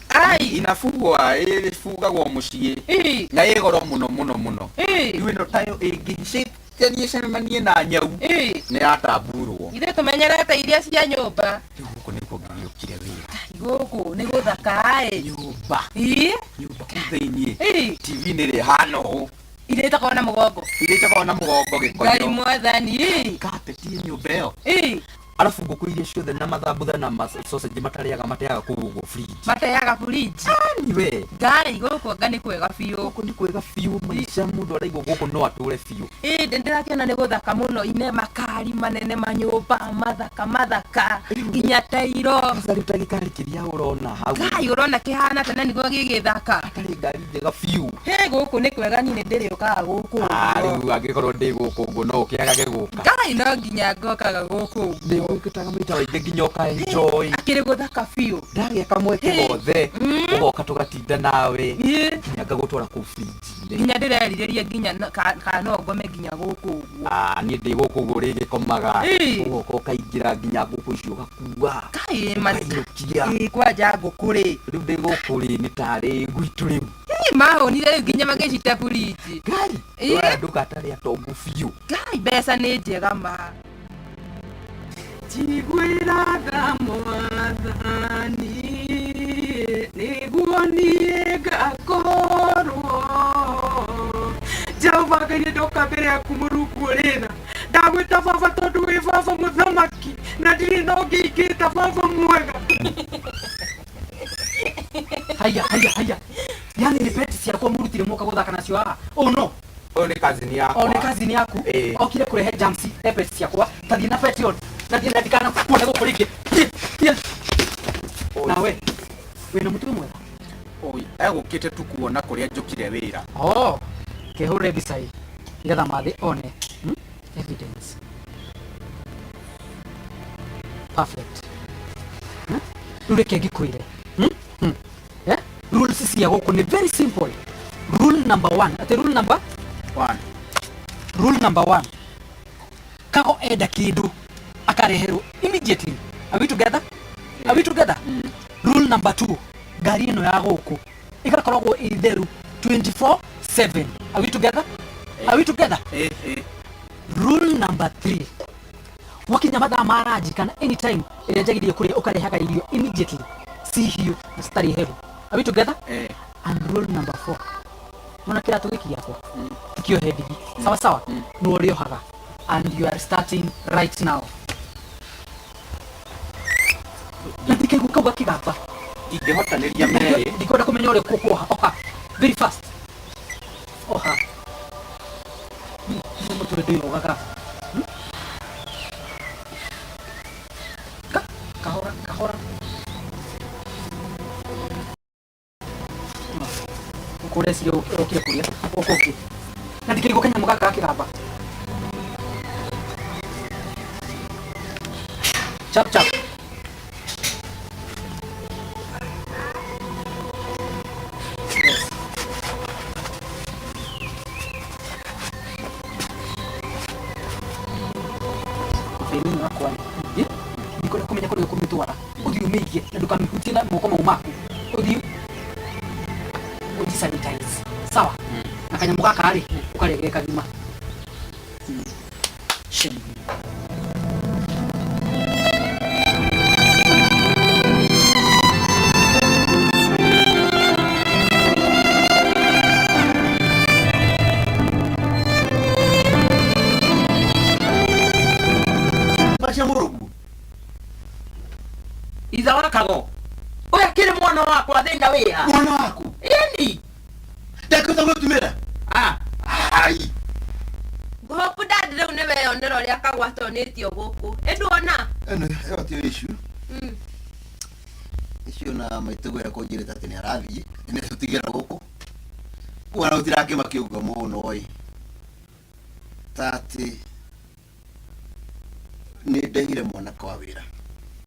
Ai. Inafugwa, ĩbugagwo mũciĩ. Ĩ. Na ĩ goro mũno mũno mũno. Ĩ. Rĩu ĩno tayo ĩngĩcetania cemanie na nyau. Ĩ. Nĩ yatamburwo. Ithuĩ tũmenyerete iria cia nyũmba. Rĩu gũkũ nĩkuo ngĩgĩũkire wĩra. Gũkũ nĩ gũthaka ĩ. Nyũmba. Ĩ. Nyũmba kũu thĩiniĩ. Ĩ. TV nĩ ĩrĩ hana ũũ. Iria itakoragwo na mũgongo. Iria itakoragwo na mũgongo Ngai gĩkonyo. mwathani. Ĩ. Carpet ĩ nyũmba ĩyo. Ĩ. Arabu ngũkũ iria ciothe na mathambutha na sausage matarĩaga mateaga kũu ũguo fridge. Mateaga fridge. Anyway. Ngai gũkũ anga nĩ kwega biũ. Gũkũ nĩ kwega biũ maica mũndũ araigua gũkũ no atũre biũ. Ĩ ndĩrakĩona nĩ gũthaka mũno ine makari manene manyũmba mathaka mathaka nginya tairo. Sasa rĩu ta gĩkari kĩrĩa ũrona hau. Ngai ũrona kĩhana tene nĩguo gĩgĩthaka. Hatarĩ ngari njega biũ. He gũkũ nĩ kwega niĩ nĩ ndĩrĩũkaga gũkũ. Ah, rĩu angĩkorwo ndĩ gũkũ ũguo no ũkĩagage gũka. Ngai no nginya ngokaga gũkũ ũguo. Ndĩgwĩkĩtaga maita maingĩ nginya ũka enjoy. Akĩrĩ gũthaka biũ. Ndagĩa kamweke gothe ũgoka tũgatinda nawe nginya ngagũtwara kũu fridge-inĩ. Nginya ndĩrerirĩria nginya kana no ngome nginya gũkũ ũguo. Ah, niĩ ndĩ gũkũ ũguo rĩgĩkomaga. Ĩ. Ũgoka ũkaingĩra nginya ngũkũ icio ũgakua. Ngai ma Ũkainũkia. Ĩ, kwanja ngũkũ rĩ. Rĩu ndĩ gũkũ rĩ nĩ tarĩ gwitũ rĩu. Ĩ, mahũnire rĩu nginya magĩcita fridge. Ngai. Ĩ. Ũrĩa ndũgatarĩ atongu biũ. Ngai mbeca nĩ njega ma. Njiguĩra tha mwathani nĩguo niĩ ngakorwo Jehova Ngai nĩ ndoka mbere yaku Mũrungu ũrĩ tha ndagwĩta baba tondũ wĩ baba mũthamaki na ndirĩ na ũngĩ ingĩta baba mwega. Haya haya haya. Yani ni peti ciakwa mũrutire mũka gũthaka nacio haha. Oh no. Ũyũ nĩ cousin yakwa. O nĩ cousin yaku. Ĩ. Okire kũrehe jams he peti ciakwa. Tathiĩ na peti on. Nathiĩ na ndikana kuona gũkũ rĩngĩ. Thiĩ, thiĩ. Nawe wĩna mũtugo mwega. Oi, egũkĩte tu kuona kũrĩa njũkire wĩra. Oh, kehũre mbica ĩ nĩgetha mathĩ one. Evidence. Perfect. Rĩu reke ngĩkwĩre. Rules cia gũkũ nĩ very simple. Rule number 1. Atĩ rule number 1. Rule number 1. Kago enda kĩndũ akareherwo immediately. Are we together? Are we together? Rule number 2. Ngari ĩno ya gũkũ ĩgakoragwo ĩ theru 24/7. Are we together? Are we together? Ĩ, ĩ. Rule number 3. Wakinya mathaa ma ranji kana anytime ĩrĩa njagĩrĩire kũrĩa ũkarehaga irio immediately. Si hiũ na citarĩ hehu. Are we together? Ĩ. And rule number 4. Nona kĩratũ gĩkĩ gĩakwa? Tikĩohe ndigi. Sawa sawa? Nĩwe ũrĩohaga. And you are starting right now. Na ndikaigua kau gakĩgamba. Ingĩhotanĩria merĩ. Ndikwenda kũmenya ũrĩa ũkũoha. Oha. Very fast. Oha. Nĩ mũtũrĩ ndĩyogaga. Kahora, kahora. Ũkũreciria ũkire kũrĩa. Ũkũ ũngĩ. Na ndikaigua kanyamũ gaka gakĩgamba. Chap chap. Yes. Thĩinĩ wakwa rĩ, ndikwenda kũmenya kũrĩa ũkũmĩtwara. Ũthiĩ ũmĩikie na ndũkamĩhutie na moko mau maku. Ũthiĩ ũji sanitize. Sawa? Na kanyamũ gaka rĩ, ũkarĩa ge kagima. Shame. Macia Mũrungu. Itha wa Kago. Ũyũ akĩrĩ mwana wakwa thĩna wĩha. Mwana waku? Ĩni. Ndakĩhota gwĩtumĩra? Ah. Ai. Hope dad rĩu nĩ weyonera ũrĩa Kago atonĩtio gũkũ. Ĩ nduona? Ĩno ĩyo ti issue. Icio na maitũguo ekũnjĩrĩte atĩ nĩ arathiĩ, nĩ tũtigĩra gũkũ. Kuona gũtirakĩmakio ũguo mũno ĩ. Ta atĩ nĩ ndehire mwanake wa wĩra.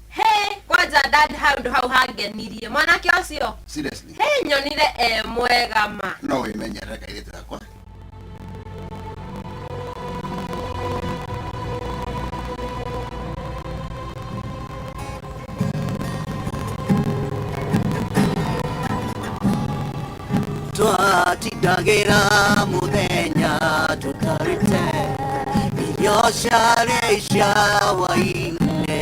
He, kwanja dad handũ hau hangenirie. Mwanake ũcio? Seriously. He, nyonire e mwega ma. No wĩmenyerere kairĩtu gakwa. Twatindagĩra mũthenya tũtarĩte irio ciarĩ cia hwaĩ-inĩ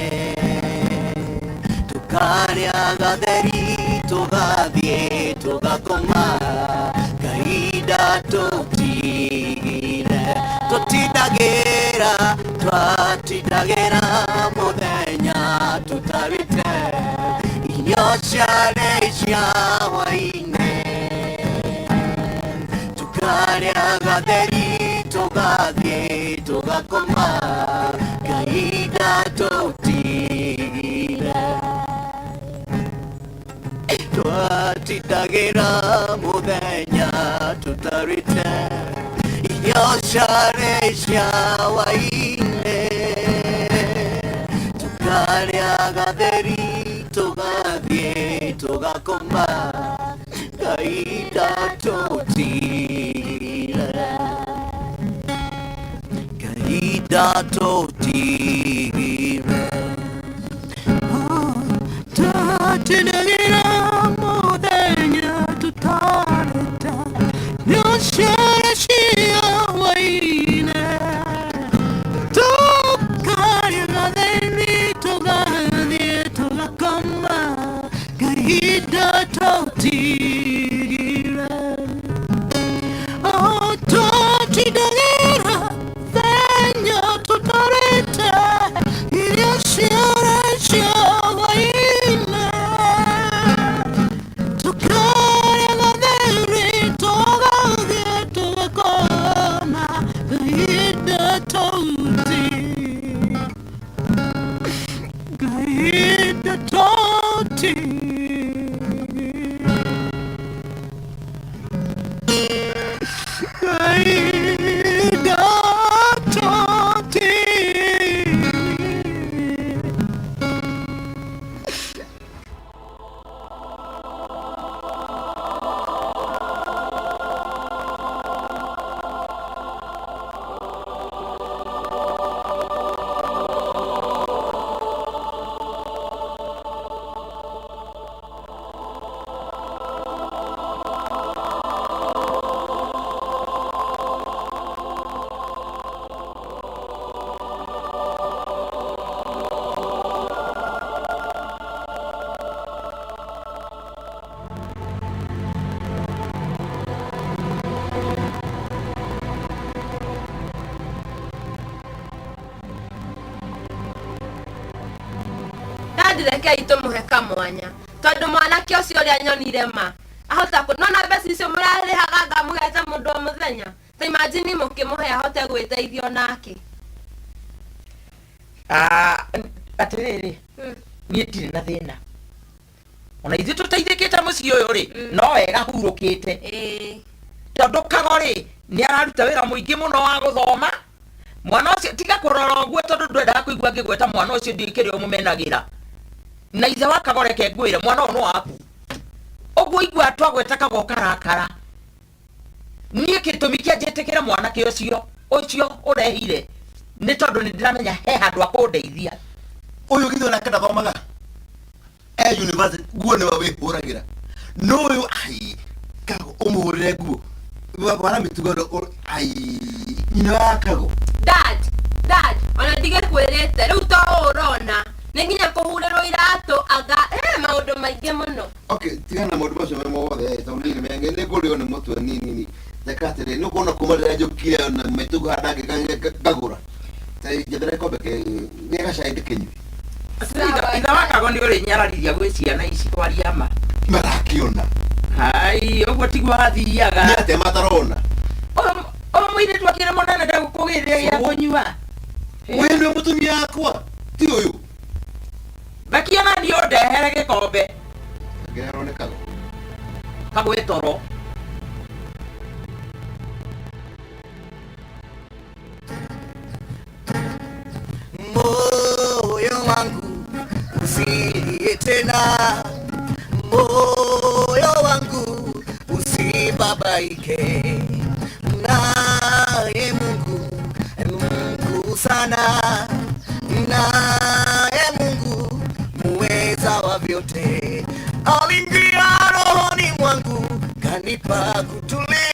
tũkarĩa gatheri tũgathiĩ tũgakoma kahinda tũtigire tũtindagĩra twatindagĩra mũthenya tũtarĩte irio ciarĩ cia hwaĩ-inĩ tukarĩa gatheri tũgathiĩ tũgakoma kahinda tũtigire twatindagĩra mũthenya tũtarĩte irio ciarĩ cia hwaĩ-inĩ tukarĩa gatheri tũgathiĩ tũgakoma kahinda tũtigire kahinda tũtigire Twatindagira muthenya tutarĩte irio ciarĩ cia hwaĩ-inĩ tũkarĩa gatheri tũgathiĩ tũgakoma kahinda tũtigire Oh, twatindagĩra mũthenya tũtarĩte irio ciarĩ cia hwaĩ-inĩ tukarĩa gatheri tũgathiĩ tũgakoma kahinda kahinda tũtigire kahinda tũtigire. Ndandirekei tũmũhe kamwanya tondũ mwanake ũcio ũrĩa nyonire ma ahota kũ nona mbeca icio mũrarĩhaga ngamũhete mũndũ o mũthenya ta imagine mũkĩmũhe ahote gwĩteithio nake. Ah, atĩrĩrĩ niĩ ndirĩ na thĩna ona ithuĩ tũteithĩkĩte mũciĩ ũyũ rĩ no wega hurũkĩte tondũ kago rĩ nĩ araruta wĩra mũingĩ mũno wa gũthoma mwana ũcio tiga kũrora ũguo tondũ ndwendaga kũigua ngĩgweta mwana ũcio ndiũĩ kĩrĩa ũmũmenagĩra na ithe wa kago reke ngwĩre mwana ũyũ nĩ waku ũguo igua twagweta kago karakara niĩ gĩtũmi kĩa njĩtĩkĩre mwanake ũcio ũcio ũrehire nĩ tondũ nĩ ndĩramenya he handũ akũndeithia ũyũ githĩ onake ndathomaga e university nguo nĩwe wĩhũragĩra no ũyũ ai kago ũmũhũrĩre nguo wara mĩtugo ĩno ai nyina wa kago Dad, dad, ona ndigĩkwĩrĩte rĩu to ũũ ũrona nĩ nginya kũhurĩrwo iratũ anga maũndũ maingĩ mũno. Okay tigana na maũndũ macio me mothe tondũ niĩ nĩmenye nĩ ngũrĩo nĩ mũtwe nini reka atĩrĩ nĩ ũkuona kuma rĩrĩa njũkire na maitũ handa ngagũra njethera gĩkombe gĩa gacai ndĩkĩnyue. Ithe wa kago nĩ ũrĩnyararithia gwĩ ciana ici kwaria ma marakĩona hai ũguo tiguo hathiaga nĩ atĩa matarona ũyũ mũirĩtu akĩrĩ mũnene ndegũkũgĩrĩra gĩa kũnyua ũyũ nĩwe mũtumia wakwa ti ũyũ Makiona niĩ ũndehere gĩkombe ngĩrerwo nĩ kago kagwe toro moyo wangu usilie tena, moyo wangu usibabaike, naye Mungu mkuu sana, naye Mungu muweza wa vyote, aliingia rohoni mwangu kanipa kutulia.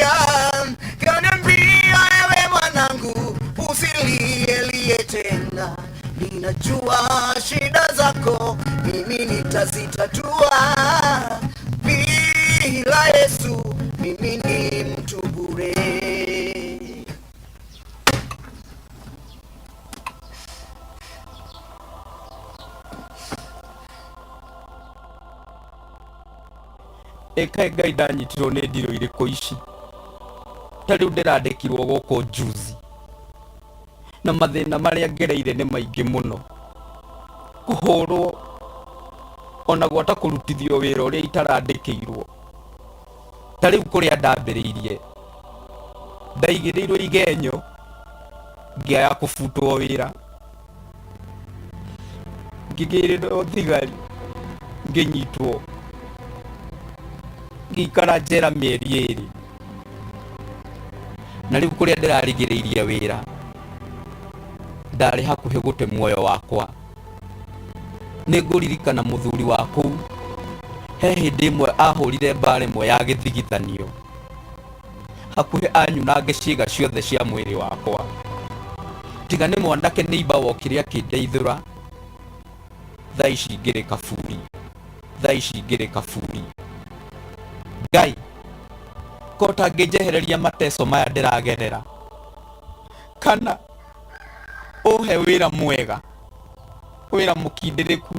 Najua shida zako mimi nitazitatua. Bila Yesu mimi ni mtu bure. Ĩkaĩ Ngai ndanyitirwo nĩ ndirũ irĩkũ ici ta rĩu ndĩrandĩkirwo gũkũ juzi na mathĩna marĩa ngereire nĩ maingĩ mũno kũhũrwo ona gwata kũrutithio wĩra ũrĩa itarandĩkĩirwo ta rĩu kũrĩa ndambĩrĩirie ndaigĩrĩirwo igenyo ngĩaga kũbutwo wĩra ngĩgĩrĩrwo thigari ngĩnyitwo ngĩikara njera mĩeri ĩrĩ na rĩu kũrĩa ndĩrarigĩrĩirie wĩra ndarĩ hakuhĩ gũte muoyo wakwa nĩ ngũririkana mũthuri wa kũu he hĩndĩ ĩmwe ahũrire mbara ĩmwe ya gĩthigithanio hakuhĩ anyunange ciĩga ciothe cia mwĩrĩ wakwa tiga nĩ mwanake nĩimba wokire akĩndeithũra thaa ici ngĩrĩ kaburi thaa ici ngĩrĩ kaburi Ngai ko ũtangĩnjehereria mateso maya ndĩragerera kana ũhe wĩra mwega wĩra mũkindĩrĩku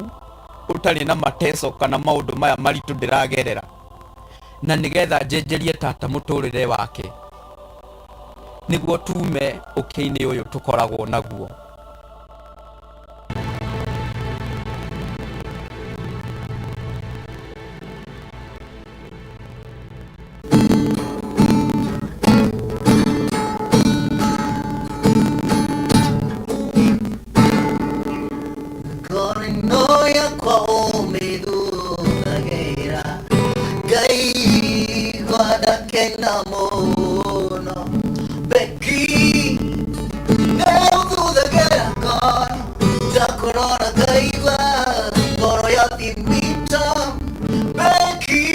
ũtarĩ na mateso kana maũndũ maya maritũ ndĩragerera na nĩgetha njenjerie tata mũtũrĩre wake nĩguo tume ũkĩa-inĩ ũyũ tũkoragwo naguo. Ngoro yakwa ũmĩthuthagĩra ngaigua ndakena mũno Becky nĩũthuthagĩra ngoro ndakũrora ngaigua ngoro yathimita Becky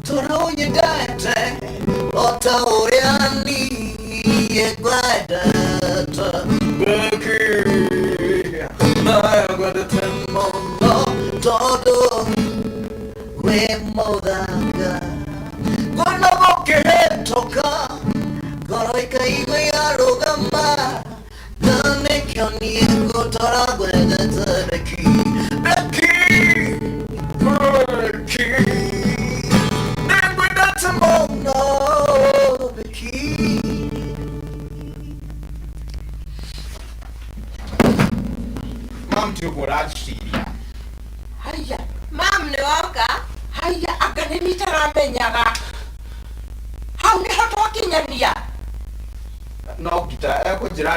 tondũ ũnyendete o ta ũrĩa niĩ ngwendete Becky ngwendete mũno tondũ wĩ mũthaka ngona gũkĩhĩtũka ngoro ikaigua yarũgama na nĩkĩo niĩ ngũtũra ngwendete Becky Becky Becky nĩngwendete mũno Becky. Mam ti ũguo ũraciria. Haya. Mam nĩ woka. Haya anga nĩ niĩ itaramenyaga hau nĩho twakinyania. No ngita ekũnjĩra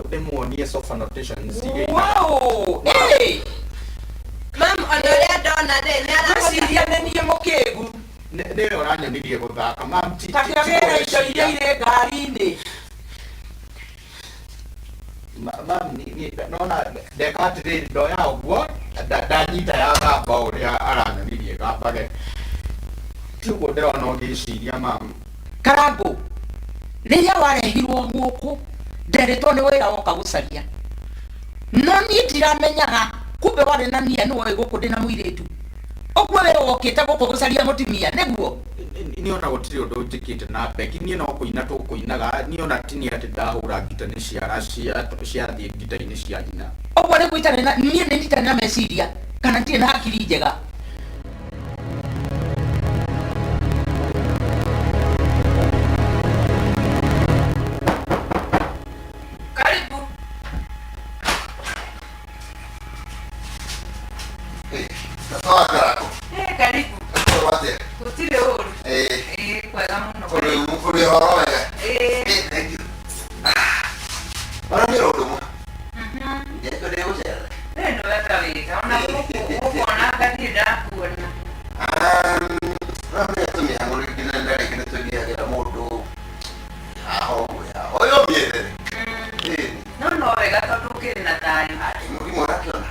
ndĩmuonie sofa notations iria ina- Wow! Ĩ! Mam ona ũrĩa ndona rĩ nĩ arahota Ngwĩciria nĩ niĩ mũkĩgu. Nĩwe ũranyonirie gũthaka mam ti Ta ti- kĩagĩra ti indo iria irĩ ngari-inĩ. Mam nona ndeka atĩrĩrĩ ndoya ũguo ndanyita ya gamba ũrĩa aranyonirie gambage ti ũguo ndĩrona ũgĩciria mam. Karangũ, rĩrĩa warehirwo gũkũ nderĩtwo nĩ wĩra woka gũcaria no niĩ ndiramenyaga kumbe warĩ na nia nĩ woĩ gũkũ ndĩna mũirĩtu ũguo we wokĩte gũkũ gũcaria mũtumia nĩguo. Niĩ ona gũtirĩ ũndũ njĩkĩte na Becky niĩ no kũina tũkũinaga niĩ ona ti niĩ atĩ ndahũra ngita nĩ ciara ciathiĩ ngita-inĩ cia nyina. Ũguo nĩguo itarĩ na niĩ nĩ itarĩ na meciria kana ndirĩ na hakiri njega. Karibu. Sawa Karako. Eh, karibu. Ũkorwo atĩa? Gũtirĩ ũru. Eh, Ĩĩ, kwega mũno. Ũrĩ ũhoro wega? Ĩĩ. Eh, thank you. Bara nĩ ũndũ ũmwe. Ndeto ndĩgũcerera. We nĩ weka wega. Ona gũkũ gũkũ ona ngathiĩ ndakuona. Rĩu tũmĩhang'o rĩngĩ na rĩngĩ nĩ tũgĩagĩra mũndũ haha ũguo haha. Ũyũ mĩethere. No no wega tondũ ũkĩrĩ na thayũ. Mũrimũ ũrakĩona.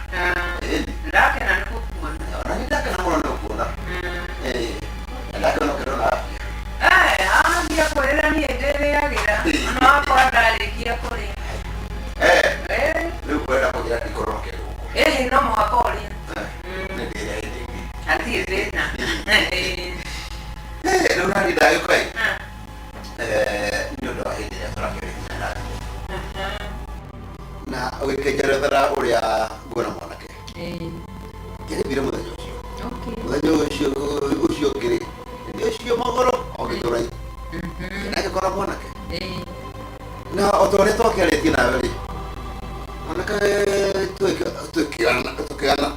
Ndakena nĩ gũkuona. Ona nĩ ndakena. Ũgĩkĩnjerethera ũrĩa nguona mwanake. Ngĩrĩthire mũthenya ũcio. Mũthenya ũcio ũcio ũngĩ rĩ, nĩ ũcio magũrũ o gĩthũrai. Ndagĩkora mwanake. Na o ta ũrĩa twakĩarĩtie nawe rĩ, mwanake tũkĩgana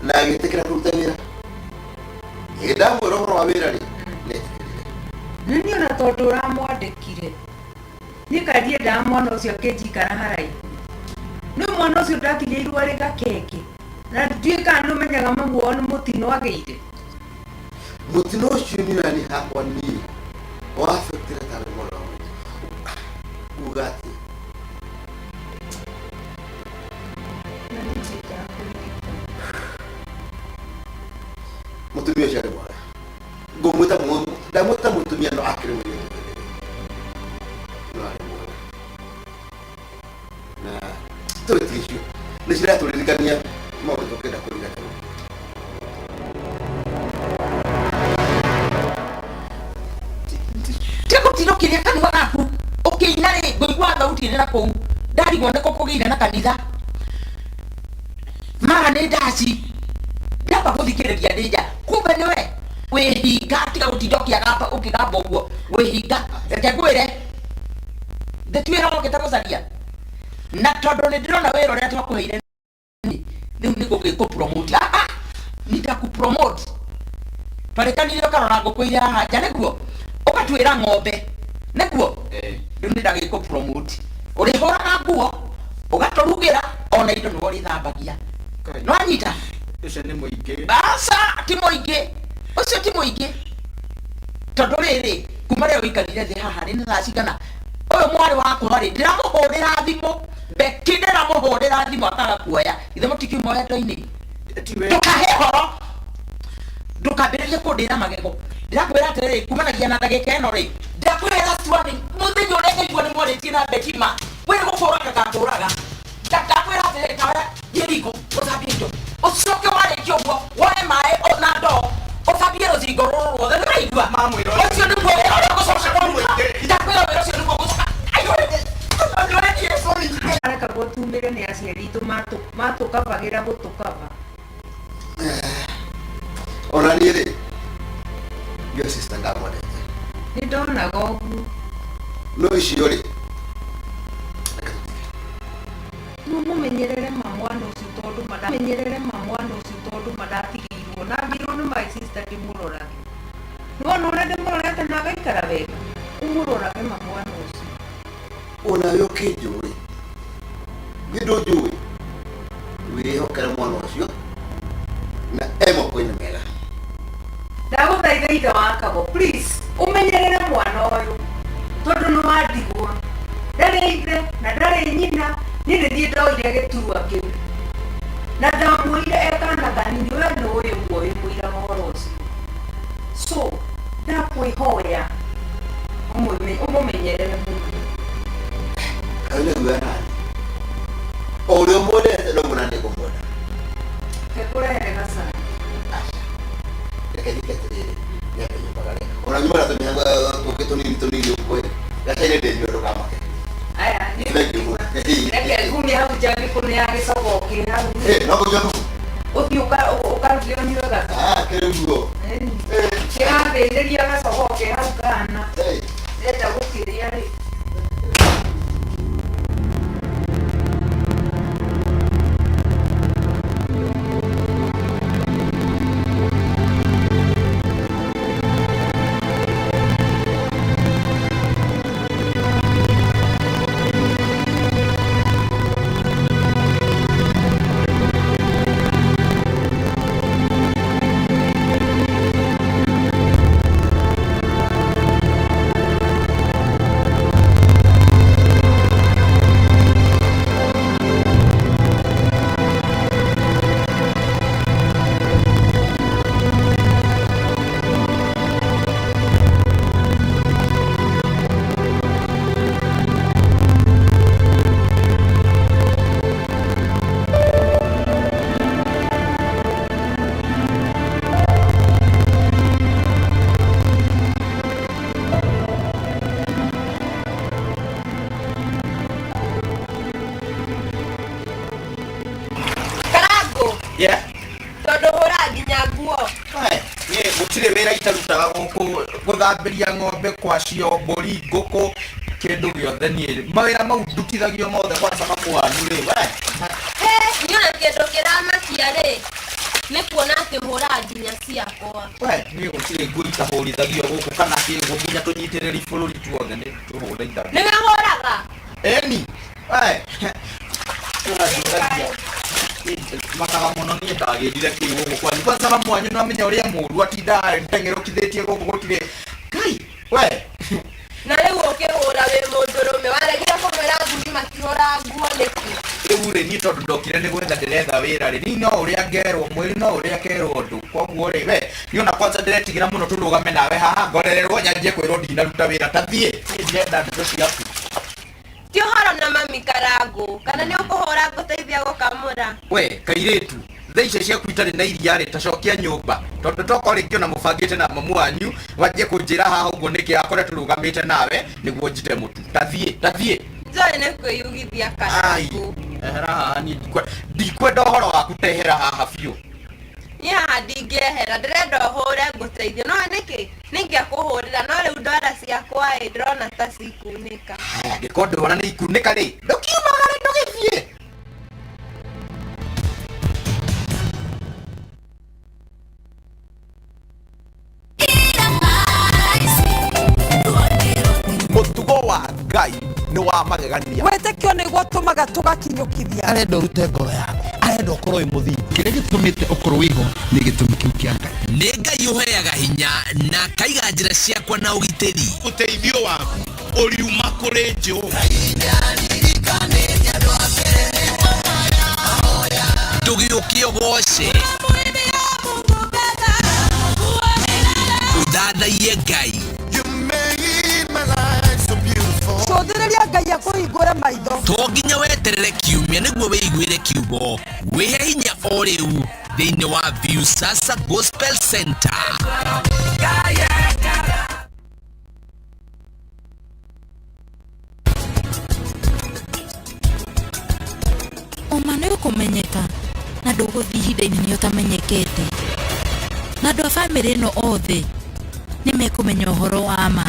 na agĩtĩkĩra kũruta wĩra. Hĩndĩ ndamwĩra ũhoro wa wĩra rĩ, Nĩ niĩ ona tondũ ũramwandĩkire niĩ kaĩ ndiendaga mwana ũcio akĩnjikara haraihu nĩ mwana ũcio ndatigĩirwo arĩ gakenge na ndiũĩ kana nĩ ũmenyaga mamu wao nĩ mũtino agĩire. Mũtino ũcio nĩ nani hakwa niĩ wafektire tarĩ mwana wa maitũ. Uga atĩ mũtumia ũcio arĩ mwega ngũmwĩta ndamwĩta mũtumia no akĩrĩ mũirĩtu no arĩ mwega na tũrĩtige icio nĩ ciratũririkania maũndũ tũkĩenda kũriganĩrwo. Tiga gũtinda ũkĩrĩa kanua gaku ũkĩina rĩ ngũigua thauti ĩrĩ na kũu ndarigwo nĩkũ kũgĩire na kanitha mara nĩ ndaci ndamba gũthikĩrĩria ndĩ nja kumbe nĩwe wĩhinga tiga gũtinda ũkĩagamba ũkĩgamba ũguo wĩhinga reke ngwĩre ndĩtuĩra wokĩte gũcaria na tondũ nĩ ndĩrona wĩra ũrĩa twakũheire rĩu nĩ gũgĩkũpromote. Ah, ah, nitakupromote twarĩkanire ũkarora ngũkũ iria haha nja nĩguo ũgatuĩra ng'ombe nĩguo rĩu nĩ ndagĩkũpromote ũrĩhũraga nguo ũgatũrugĩra ona indo nĩwe ũrĩthambagia nĩwanyita. Ũcio nĩ mũingĩ. Aca ti mũingĩ ũcio ti mũingĩ tondũ rĩrĩ kuma rĩrĩa ũikarire thĩ haha rĩ nĩ thaa cigana ũyũ mwarĩ wakwa rĩ ndĩramũhũrĩra thimũ Beki ndĩramũhũrĩra thimũ akaga kuoya ithe mũtikiuma wendo-inĩ ndũkahe ũhoro ndũkambĩrĩrie kũndĩra magego ndĩrakwĩra atĩrĩrĩ kumanagia na ndagĩka ĩno rĩ ndakwĩra warning mũthenya ũrĩa ngaigua nĩ mwarĩtie na Beki ma wĩ gũkũraga ngakũraga ndakwĩra atĩrĩrĩ tawe thiĩ riko ũthambie indo ũcoke warĩkia ũguo woe maĩ na ndoo ũthambie rũthingo rũrũ ruothe nĩũraigua ũcio nĩguo wĩra ũrĩa ũgũcoka kũruta ndakwĩra wĩra ũcio nĩguo ũgũcoka. Arekagwo tumĩre nĩ aciari aitũ matũkabagĩra gũtũkaba. Ona niĩ rĩ your sister ndamwendete. Nĩ ndonaga ũguo. No icio rĩ No mũmenyerere ma mwana ũcio tondũ menyerere ma mwana ũcio tondũ mandatigĩirwo na ngĩrwo nĩ my sister ndĩmũrorage. Nĩwona ũrĩa ndĩmũrorete na agaikara wega ũmũrorage ma mwana ũcio. Onawe ũkĩnjũĩ niĩ ndũnjũĩ wĩhokere mwana ũcio na e moko-inĩ mega. Ndagũthaitha ithe wa Kago please ũmenyerere mwana ũyũ tondũ nĩ wandigwo ndarĩ ithe na ndarĩ nyina niĩ nĩ niĩ ndoire gĩturwa kĩu na ndamuoire e kana kanini we nĩ ũĩ ũguo wĩ mũira wa ũhoro ũcio so ndakwĩhoya ũmũmenyerere mũno. Kaĩ nĩ guoya nani o ũrĩa ũmwendete noguo naniĩ ngũmwenda. Reke ngũrehere gacai. Reke njĩke atĩrĩrĩ nyambe nyumbagare ona nyuma na tũmĩhango tũngĩ tũnini tũnini ũguo ĩ gacai nĩ ndĩnyua ndũkamake. Aya. Thank you. Reke ngumie hau njambie kũnea gĩcogoo kĩ hau. No kũnyua thubu. Ũthiĩ ũkaruge ũnyue gacai. Ah, kĩrĩ guo. Kĩrathĩnĩria gacogoo ke hau kana ndĩrenda gũkĩrĩa rĩ. Yeah. Tondũ hũra nginya nguo. Niĩ gũtirĩ wĩra itarutaga gũkũ, gũthambĩria ng'ombe kwacio, mbũri, ngũkũ, kĩndũ gĩothe niĩ mawĩra mau ndutithagio mothe kwanza makwanyu rĩ we. He, niĩ ona kĩndũ kĩramakia rĩ nĩ kuona atĩ hũra nginya ciakwa. We niĩ gũtirĩ nguo itahũrithagio gũkũ kana kĩguo nginya tũnyitĩrĩri bũrũri tuothe nĩ tũhũrithagio. Nĩwe hũraga? Ĩni we ũranjũragia makaga mũno niĩ ndagĩrire kĩ gũkũ kwanyu kwanza mamu wanyu nĩwamenya ũrĩa mũru atindaga ndengerũkithĩtie gũkũ gũtirĩ Ngai we. Na rĩu ũkĩhũra wĩ mũndũrũme waregire kũmwĩra athuri matihũra nguo nĩkĩ? Rĩu rĩ niĩ tondũ ndokire nĩ gwetha ndĩretha wĩra rĩ, niĩ no ũrĩa ngerwo mwĩrĩ no ũrĩa kerwo ũndũ, koguo rĩ we niĩ ona kwanza ndĩretigĩra mũno tũrũgame nawe haha ngorererwo nyanjie kwĩrwo ndinaruta wĩra, ta thiĩ niĩ ndirenda ndeto ciaku. Ti ũhoro na mami Karangũ, kana nĩ ũkũhũra ngũteithia gũkamũra? We kairĩtu, thaa icio ciaku itarĩ na iria rĩ, tacokia nyũmba tondũ tokorwo rĩngĩ ona mũbangĩte na mamu wanyu wanjie kũnjĩra haha ũguo nĩkĩ akore tũrũgamĩte nawe nĩguo njite mũtu, ta thiĩ ta thiĩ. Njũĩ nĩ kwĩyugithia Ai, Karangũ. ehera haha niĩ ndikwenda ũhoro waku, tehera haha biũ. Niĩ haha ndingĩehera, ndĩrenda ũhũre ngũteithie, no nĩkĩ nĩingĩakũhũrĩra, no rĩu ndwara ciakwa ĩ ndĩrona ta cikunĩka. Angĩkorwo ndĩrona nĩ ikunĩka rĩ, ndũkiumagare ndũgĩthiĩ. Mũtugo wa Ngai nĩ wa magegania. Wĩtĩkio nĩguo ũtũmaga tũgakinyũkithia. Arenda ũrute ngoro yaku, arenda ũkorwo wĩ mũthingu. Kĩrĩa gĩtũmĩte ũkorwo wĩho nĩ gĩtũmi kĩu kĩa Ngai. Nĩ Ngai ũheaga hinya na akaiga njĩra ciakwa na ũgitĩri. Ũteithio waku ũriuma kũrĩ Jehova. Ndũgĩũke ũgoce, ũthathaiye Ngai. Cũthĩrĩria Ngai akũhingũre maitho. To nginya weterere kiumia nĩguo wĩiguĩre kiugo, wĩhe hinya o rĩu thĩinĩ wa Viusasa Gospel Center. Ũma nĩ ũkũmenyeka na ndũgũthiĩ ihinda inene ũtamenyekete, na andũ a bamĩrĩ ĩno othe nĩ mekũmenya ũhoro wa ma.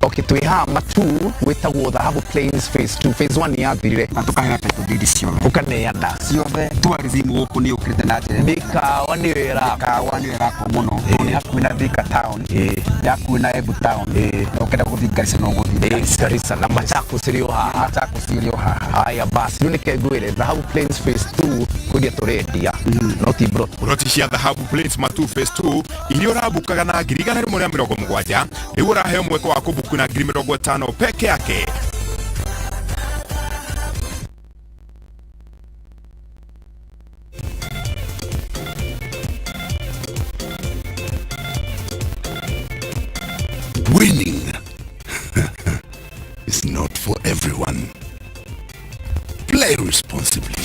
Okay, twĩ haha Matu gwĩtagwo Dhahabu Plains phase 2. Phase 1 nĩ yathirire na tũkaheana title deed ciothe, ũkaneana ciothe. Tourism gũkũ nĩ yũkĩrĩte na njĩra mĩkawa nĩyo ĩrakwo, mĩkawa nĩyo ĩrakwo mũno tondũ nĩ hakuhĩ na Thika town, nĩ hakuhĩ na Embu town, na ũkĩenda gũthiĩ Garissa no ũgũthiĩ Garissa. Garissa na Machakos ĩrĩ o haha. Machakos ĩrĩ o haha. Haya basi, rĩu nĩke ngwĩre Dhahabu Plains phase 2 kwendia tũrendia no ti bro. Ploti cia Dhahabu Plains Matu phase 2 iria ũrambukaga na 170,000 rĩu ũraheo mweke wa kũbuku na 50,000 peke yake. Winning is not for everyone. Play responsibly.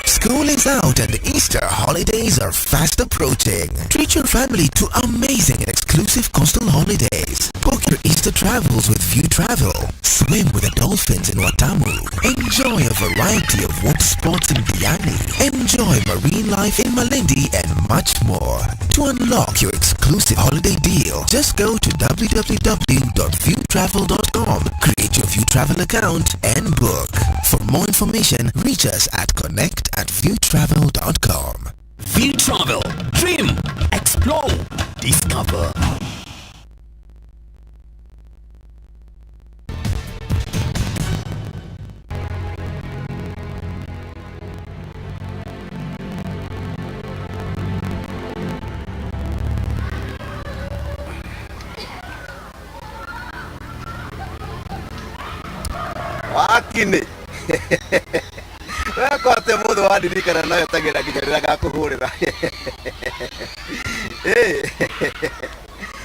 School is out and Easter holidays are fast approaching. Treat your family to amazing and exclusive coastal holidays. Book your Easter travels with View Travel. Swim with the dolphins in Watamu. Enjoy a variety of water sports in Diani. Enjoy marine life in Malindi and much more. To unlock your exclusive holiday deal, just go to www.viewtravel.com, create your View Travel account and book. For more information, reach us at connect@viewtravel.com. View Travel. Dream, explore, discover. Wakini weko atä må thä wandirikana nayo tagä nginya rä rä a ngakå hå rä ra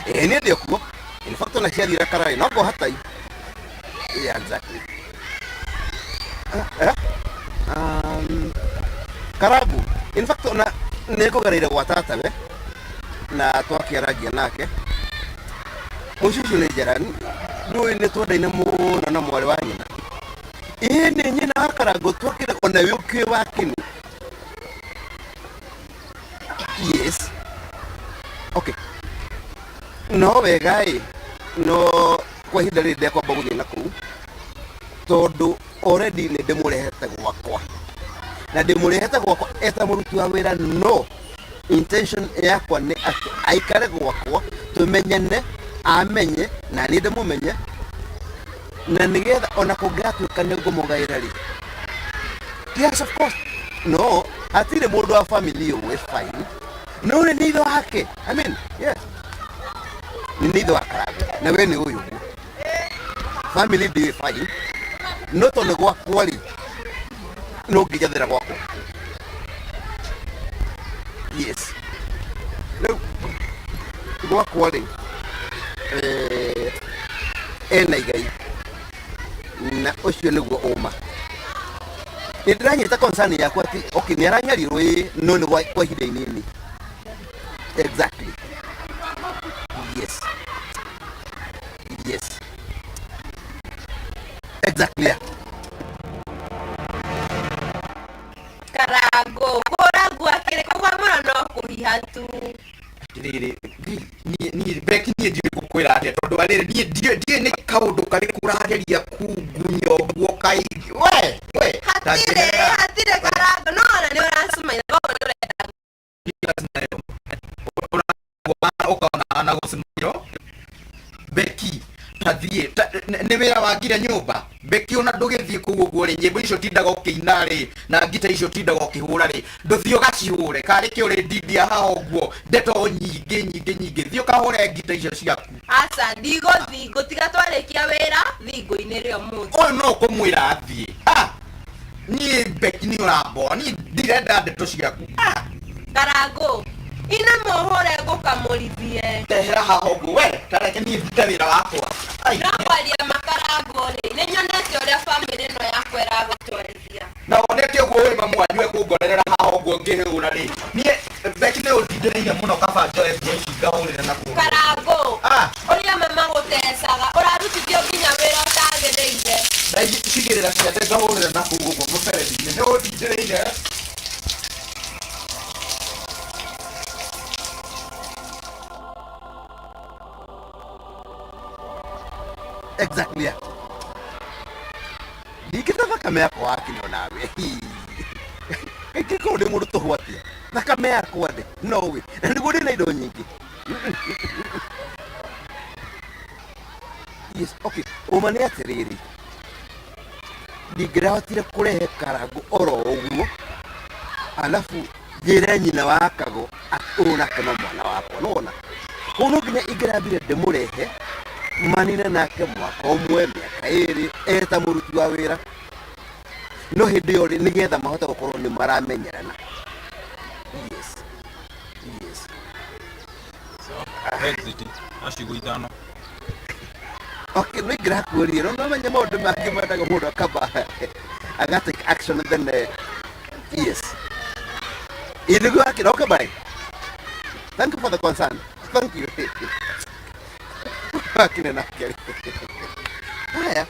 ä niä ndä o kuo. In fact ona ciathira karai no ngohatai. Yeah, exactly. Karagu in fact ona nä ngå gereire gwa tatawe na twakäarangia nake. Mũciĩ ũcio nĩ njarani ndũĩ nĩ twendaine mũno na mwarĩ wa nyina. Ĩĩ nĩ nyina wa Karangũ twakĩre ona we ũkĩũĩ wa kĩni. Yes. Okay. No wega ĩ no kwa ihinda rĩrĩ ndekwamba gũthiĩ na kũu tondũ already nĩ ndĩmũrehete gwakwa na ndĩmũrehete gwakwa eta mũruti wa wĩra no intention yakwa nĩ atĩ aikare gwakwa tũmenyane amenye na niĩ ndĩmũmenye na nĩgetha ona kũngĩgatuĩka nĩ ngũmũgaĩra rĩ yes of course no hatirĩ mũndũ wa family ũĩ fine no nĩ nĩ ithe wake I mean yes nĩ nĩ ithe wa Karangũ na we nĩ ũyũ ũguo family ndĩũĩ fine no tondũ gwakwa rĩ no ngĩnjathĩra gwakwa yes rĩu gwakwa rĩ eh, ena igai na ũcio nĩguo ũma nĩ ndĩranyita concern yakwa atĩ okay nĩ aranyarirwo ĩ no nĩ gwa kwa ihinda inini exactly yes yes exactly yeah. Karangũ kũrangũ akĩrĩ kũgwa mũno no kũhiha tu. Atĩrĩrĩ, niĩ niĩ Becky niĩ ndiũĩ ngũkwĩra atĩa tondũ arĩrĩ niĩ ndiũĩ ndiũĩ nĩ kaũndũ karĩkũ ũrageria kungunya ũguo kaingĩ we we Hatirĩ hatirĩ Karangũ no ona nĩ ũracumaina koguo nĩ ũrenda ũkona na gũcumairwo Becky tathiĩ nĩ wĩra wangire nyũmba Becky ona ndũgĩthiĩ kũu ũguo rĩ nyĩmbo icio tindaga ũkĩina rĩ na ngita icio tindaga ũkĩhũra rĩ ndũthiĩ ũgacihũre karĩ kĩ ũrĩndindia haha ũguo ndeto nyingĩ nyingĩ nyingĩ thiĩ ũkahũre ngita icio ciaku. Aca ndigũthiĩ ngũtiga twarĩkia wĩra thiĩ ngũinĩre ũmũthĩ. Ũyũ no ũkũmwĩra athiĩ ah niĩ Becky nĩ ũramboa niĩ ndirenda ndeto ciaku ah. Karangũ ina mũhũre ngũkamũrithie. Ndehera haha ũguo we tareke niĩ ndute wĩra wakwa. No kwaria ma Karangũ rĩ nĩ nyonete ũrĩa bamĩrĩ ĩno yakwa ĩragũtwarithia. Na wonete ũguo wĩ mamu wanyu ekũngorerera haha ũguo ngĩhũra rĩ niĩ Becky nĩ ũndindĩrĩire mũno kaba njoe nguo ici ngahũrĩre na kũu. Karangũ ũrĩa mama gũtecaga ũrarutithio nginya wĩra ũtagĩrĩire. Na icigĩrĩra ciande ngahũrĩre na kũu ũguo mũberethi-inĩ nĩ ũndindĩrĩire. Exactly yeah. Ndingĩta thakame yakwa wakinywo nawe kaingĩ korwo ndĩ mũndũ tũhũ atĩa thakame yakwa ndĩ nowe na nĩguo ndĩ na indo nyingĩ yes okay ũma nĩ atĩrĩrĩ ndingĩrahotire kũrehe karangũ oro ũguo alafu njĩre nyina wa kago atĩ ũyũ nake no mwana wakwa nĩwona koguo no nginya ingĩrambire ndĩmũrehe manine nake mwaka ũmwe mĩaka ĩrĩ eta mũruti wa wĩra no hĩndĩ ĩyo rĩ nĩgetha mahote gũkorwo nĩ maramenyerana yes yes Brexit na ciugo ithano. Okay no ingĩrakuorie no no menye maũndũ mangĩ mendaga mũndũ akamba aga take action and then yes ĩ nĩguo akĩra okay bye thank you for the concern thank you akine nake haya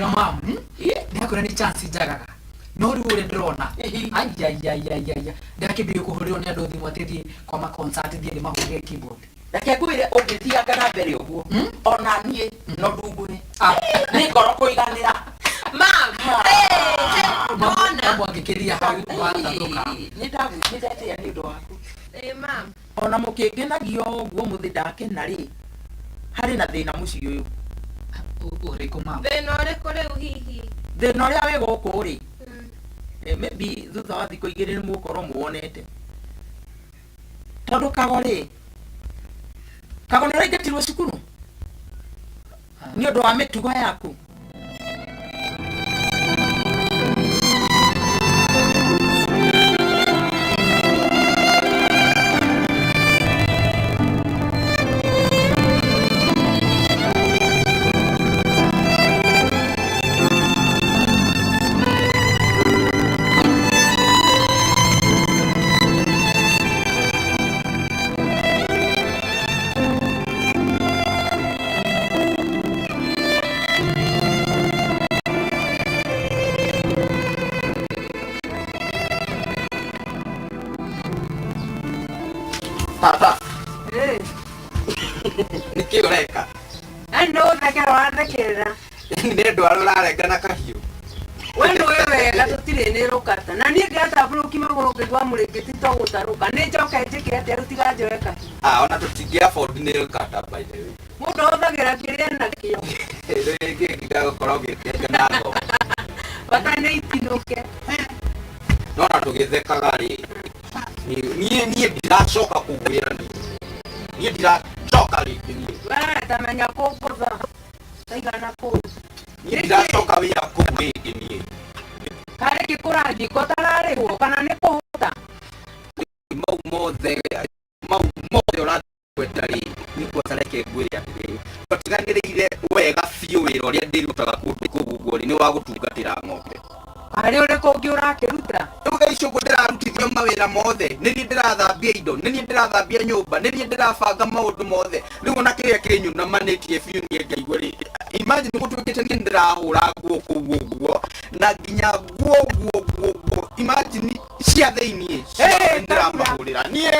Ndakwĩra mamu, Ndakwĩra nĩ chance njagaga. No rĩu ũrĩa ndĩrona. Aiaiaiaiaia. Ndakĩambia kũhũrĩrwo nĩ andũ thimũ atĩ thiĩ kwa ma concert thiĩ ndĩmahũrĩre keyboard. Reke ngwĩre ũngĩthianga na mbere ũguo ona niĩ no ndungure nĩ ngoro kũiganĩra. Mamu angĩkĩria hau watathũka. Nĩ ndatĩa nĩ ũndũ waku. Ĩĩ mam. Ona mũkĩngenagia ũguo mũthĩ ndakena rĩ, harĩ na thĩna mũciĩ ũyũ. Ũrĩkũ mam? Thĩna ũrĩkũ rĩu hihi? Thĩna ũrĩa wĩ gũkũ rĩ, maybe thutha wa thikũ igĩrĩ nĩ mũgũkorwo muonete, tondũ Kago rĩ, Kago nĩ ũraingatirwo cukuru nĩ ũndũ wa mĩtugo yaku. Tata, nĩkĩ ũreka? Nĩ ũthekera wathekerera. Nĩ ndwara ũrarenga na kahiũ. We nĩũĩ wega tũtirĩ nĩ rũkata na niĩ ngĩatambũrũki magũrũ ngĩigua mũrĩngĩti to gũtarũka nĩ njoke njĩke atĩa rĩu tiga njoe kahiũ. Ah, ona tũtingĩ afford nail cutter by the way. Mũndũ ahũthagĩra kĩrĩa enakĩo. Rĩngĩ ngĩgũkorwo ngĩkenga na ngoro. Bata nĩ itinũke. No ona tũgĩthekaga rĩ, niĩ ndiracoka kũgwĩra niĩ. Niĩ ndiracoka rĩngĩ niĩ. We tamenya kũngũtha taigana kũu. Niĩ ndiracoka wĩra kũu rĩngĩ niĩ. Karĩ kĩ kũrathiĩ ko tararĩhwo kana nĩ kũhũta? Mau mothe ũragweta rĩ, niĩ kwanza reke ngwĩre atĩrĩrĩ, twatiganĩrĩire wega biũ wĩra ũrĩa ndĩrutaga kũndũ kũu ũguo rĩ, nĩ wa gũtungatĩra ng'ombe. Harĩ ũrĩkũ ũngĩ ũrakĩruta? Rĩu thaa ici ũguo ndĩrarutithio mawĩra mothe, nĩ niĩ ndĩrathambia indo, nĩ niĩ ndĩrathambia nyũmba, nĩ niĩ ndĩrabanga maũndũ mothe. Rĩu ona kĩrĩa kĩnyunamanĩtie biũ niĩ ngaigua rĩ, imagine gũtuĩkĩte niĩ ndĩrahũra nguo kũu ũguo, na nginya nguo nguo nguo nguo, imagine cia thĩiniĩ ciothe ndĩramahũrĩra. Niĩ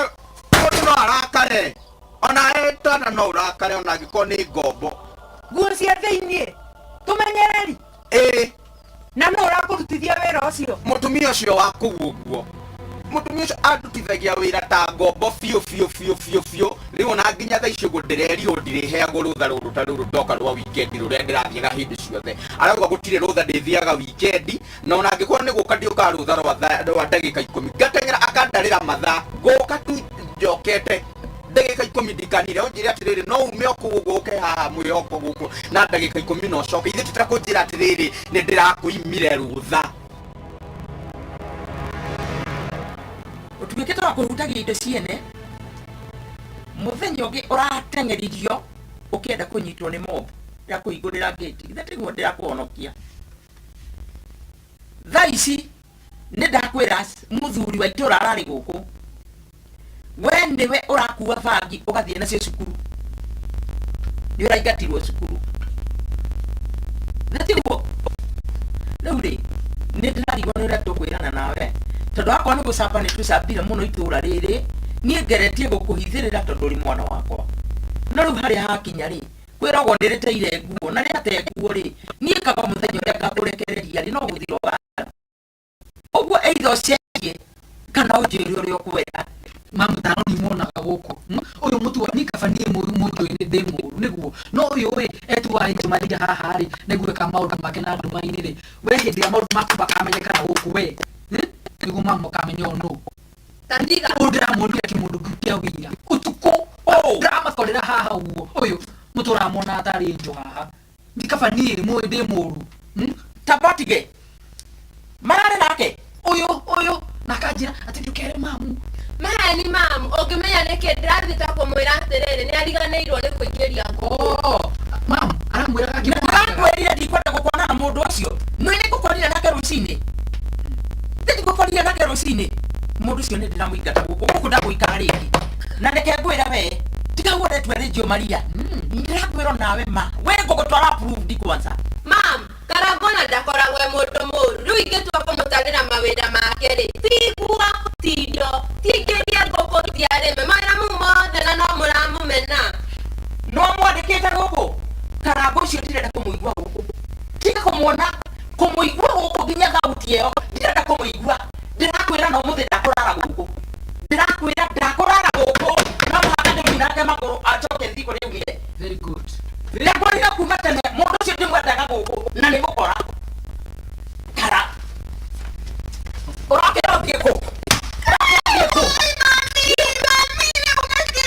mũndũ no arakare, ona tana no ũrakare ona angĩkorwo nĩ ngombo. Nguo cia thĩiniĩ tũmenyereri. Ĩĩ. Na nũ ũrakũrutithia wĩra ũcio? Mũtumia ũcio wa kũu ũguo. Mũtumia ũcio andutithagia wĩra ta ngombo biũ biũ biũ biũ biũ. Rĩu ona nginya thaa ici ũguo ndĩrerirwo ndirĩheagwo rũtha rũrũ ta rũrũ ndoka rwa weekend rũrĩa ndĩrathiaga hĩndĩ ciothe. Arauga gũtirĩ rũtha ndĩthiaga weekend, na ona angĩkorwo nĩ gũka ndiũkaga rũtha rwa ndagĩka ikũmi. Ngateng'era akandarĩra mathaa, ngũka tu njokete ndagĩka ikũmi ndikanire. Ũnjĩre atĩrĩrĩ, no ume o kũu ũguo ũke haha mwĩhoko gũkũ na ndagĩka ikũmi na ũcoke. Ithuĩ tũtakũnjĩra atĩrĩrĩ, nĩ ndĩrakũimire rũtha. Ũtuĩkĩte wa kũhutagia indo ciene, mũthenya ũngĩ ũrateng'eririo ũkĩenda kũnyitwo nĩ mob ya kũhingũrĩra gate. Ithe tiguo ndĩrakũhonokia. Thaa ici nĩ ndakwĩra mũthuri wa itũũra ararĩ gũkũ, we nĩwe ũrakua bangi ũgathiĩ nacio cukuru, nĩ ũraingatirwo cukuru. Na tiguo rĩu rĩ, nĩ ndĩrarigwo nĩ ũrĩa tũkwĩrana nawe, tondũ akorwo nĩ gũcamba nĩ tũcambire mũno itũũra rĩrĩ, niĩ ngeretie gũkũhithĩrĩra tondũ ũrĩ mwana wakwa. No rĩu harĩa hakinya rĩ, kwĩragwo nĩ rĩteire nguo, na rĩate nguo rĩ, niĩ kaba mũthenya ũrĩa ngakũrekereria rĩ, no gũthira ũgathiĩ. Ũguo either ũcenjie kana ũnjĩre ũrĩa ũkwenda. Mamu tano nĩ monaga gũkũ. Ũyũ mũtu wa nikaba niĩ mũndũ ũyũ nĩ ndĩ mũru nĩguo. No ũyũ ĩ etuaga Njomaria haha rĩ, nĩguo eka maũndũ make na nduma-inĩ rĩ. We hĩndĩ ĩrĩa maũndũ maku makamenyekana gũkũ we. Nĩguo mamu makamenya ũyũ nũ. Tandiga. Ũyũ ndĩramuonire kĩmũndũ kĩu kĩa wĩira. Ũtukũ ndĩramakorera haha ũguo. Ũyũ mũtũramona atarĩ njo haha. Nikaba niĩ mũĩ ndĩ mũru. Tabatige. Mararĩ nake. Ũyũ ũyũ na akanjĩra atĩ ndũkere mamu. Maheni mamu, ũngĩmenya nĩkĩ ndĩrathiĩ ta kũmwĩra atĩrĩrĩ, nĩ ariganĩirwo nĩ kũingĩria nguo. Mamu, aramwĩraga nginya Ndĩrakwĩrire ndikwenda gũkuona na mũndũ ũcio. Nĩ nĩngũkorire nake rũcinĩ. Nĩngũkorire nake rũcinĩ. Mũndũ ũcio nĩ ndĩramũingata gũkũ, gũkũ ndagũikara rĩngĩ. Na reke ngwĩre we, tiga wendetwo nĩ Maria. Ndĩrakwĩra nawe ma, we ngũgũtwara approved kwanza. Mam, Karangũ Ona ndakoragwo e mũndũ mũru. Rĩu ingĩtua kũmũtarĩra mawĩra make rĩ, tigua tindo, tingĩria ngũkũ tiarĩme. Mawĩra mau mothe na no mũramũmena. No mwandĩkĩte gũkũ karango ũcio ndirenda kũmũigua gũkũ tiga kũmuona kũmũigua gũkũ nginya thauti ĩyo ndirenda kũmũigua ndĩrakwĩra no mũthĩ ndakũrara gũkũ ndĩrakwĩra ndakũrara gũkũ no mũhaka ndĩmunange magũrũ anjoke thiĩ kũrĩa aumire. Very good. Ndakwĩrire kuma tene mũndũ ũcio ndĩmwendaga gũkũ na nĩ gũkora kara ũrokĩra ũthiĩ kũ ũrokĩra ũthiĩ kũ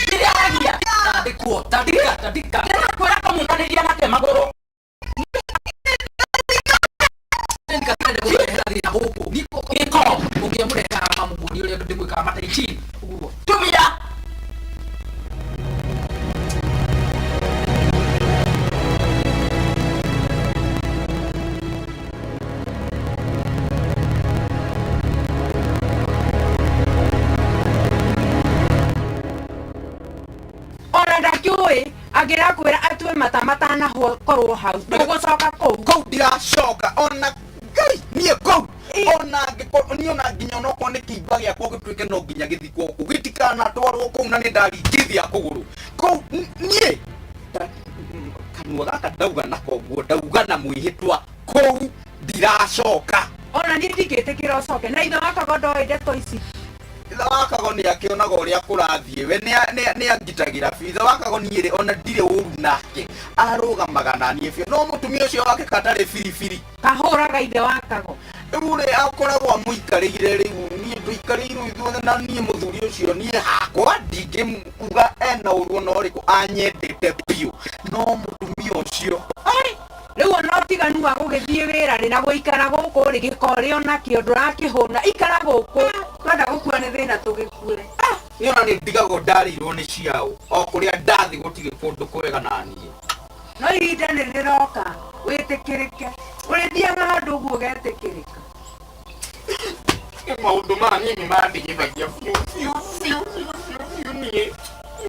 ndĩraragia. Tandĩkwo, tandĩka, tandĩka. Ndĩrakwĩra kũmunanĩria nake magũrũ. Gĩko ũngĩamũrehera mamũhũri ũrĩa ndĩmwĩkaga mataichi ũguo. Tumia. Ona ndakiũĩ angĩrakwĩra atue mata matanakorwo hau ndũgũcoka kũu. Kũu ndiracoka ona ngai niĩ kũu ona angĩkorwo niĩ ona nginya onokorwo nĩ kĩimba gĩakwa gĩtuĩke no nginya gĩthikwo kũu gĩtikanatwarwo kũu na nĩ ndaringithia kũgũrũ kũu niĩ kanua gaka ndauga nako ũguo ndauga na mwĩhĩtwa kũu ndiracoka. Ona niĩ ndingĩtĩkĩra ũcoke na ithe wakago ndoĩ ndeto ici. Ithe wakago nĩ akĩonaga ũrĩa kũrathiĩ we nĩ angitagĩra biũ. Ithe wakago niĩ rĩ ona ndirĩ ũru nake arũgamaga na niĩ biũ no mũtumia ũcio wake katarĩ biribiri. Kahũraga ithe wakago. Rĩu rĩ akoragwo amũikarĩire rĩu niĩ tũikarĩirwo ithuothe na niĩ mũthuri ũcio niĩ hakwa ndingĩuga ena ũru ona ũrĩkũ anyendete biũ no mũtumia ũcio. Ai, rĩu ona ũtiganu wa gũgĩthiĩ wĩra rĩ na gũikara gũkũ rĩ gĩko rĩ onakĩo ndũrakĩhũna ikara gũkũ twenda gũkua nĩ thĩna tũgĩkue. Niĩ ona nĩ ndigagwo ndarĩirwo nĩ ciaũ o kũrĩa ndathi gũtirĩ kũndũ kwega na niĩ. No ihinda nĩ rĩroka wĩtĩkĩrĩke ũrĩthiaga handũ ũguo ũgetĩkĩrĩka. Nĩ maũndũ maya niĩ nĩ mandigithagia biũ biũ biũ biũ biũ biũ niĩ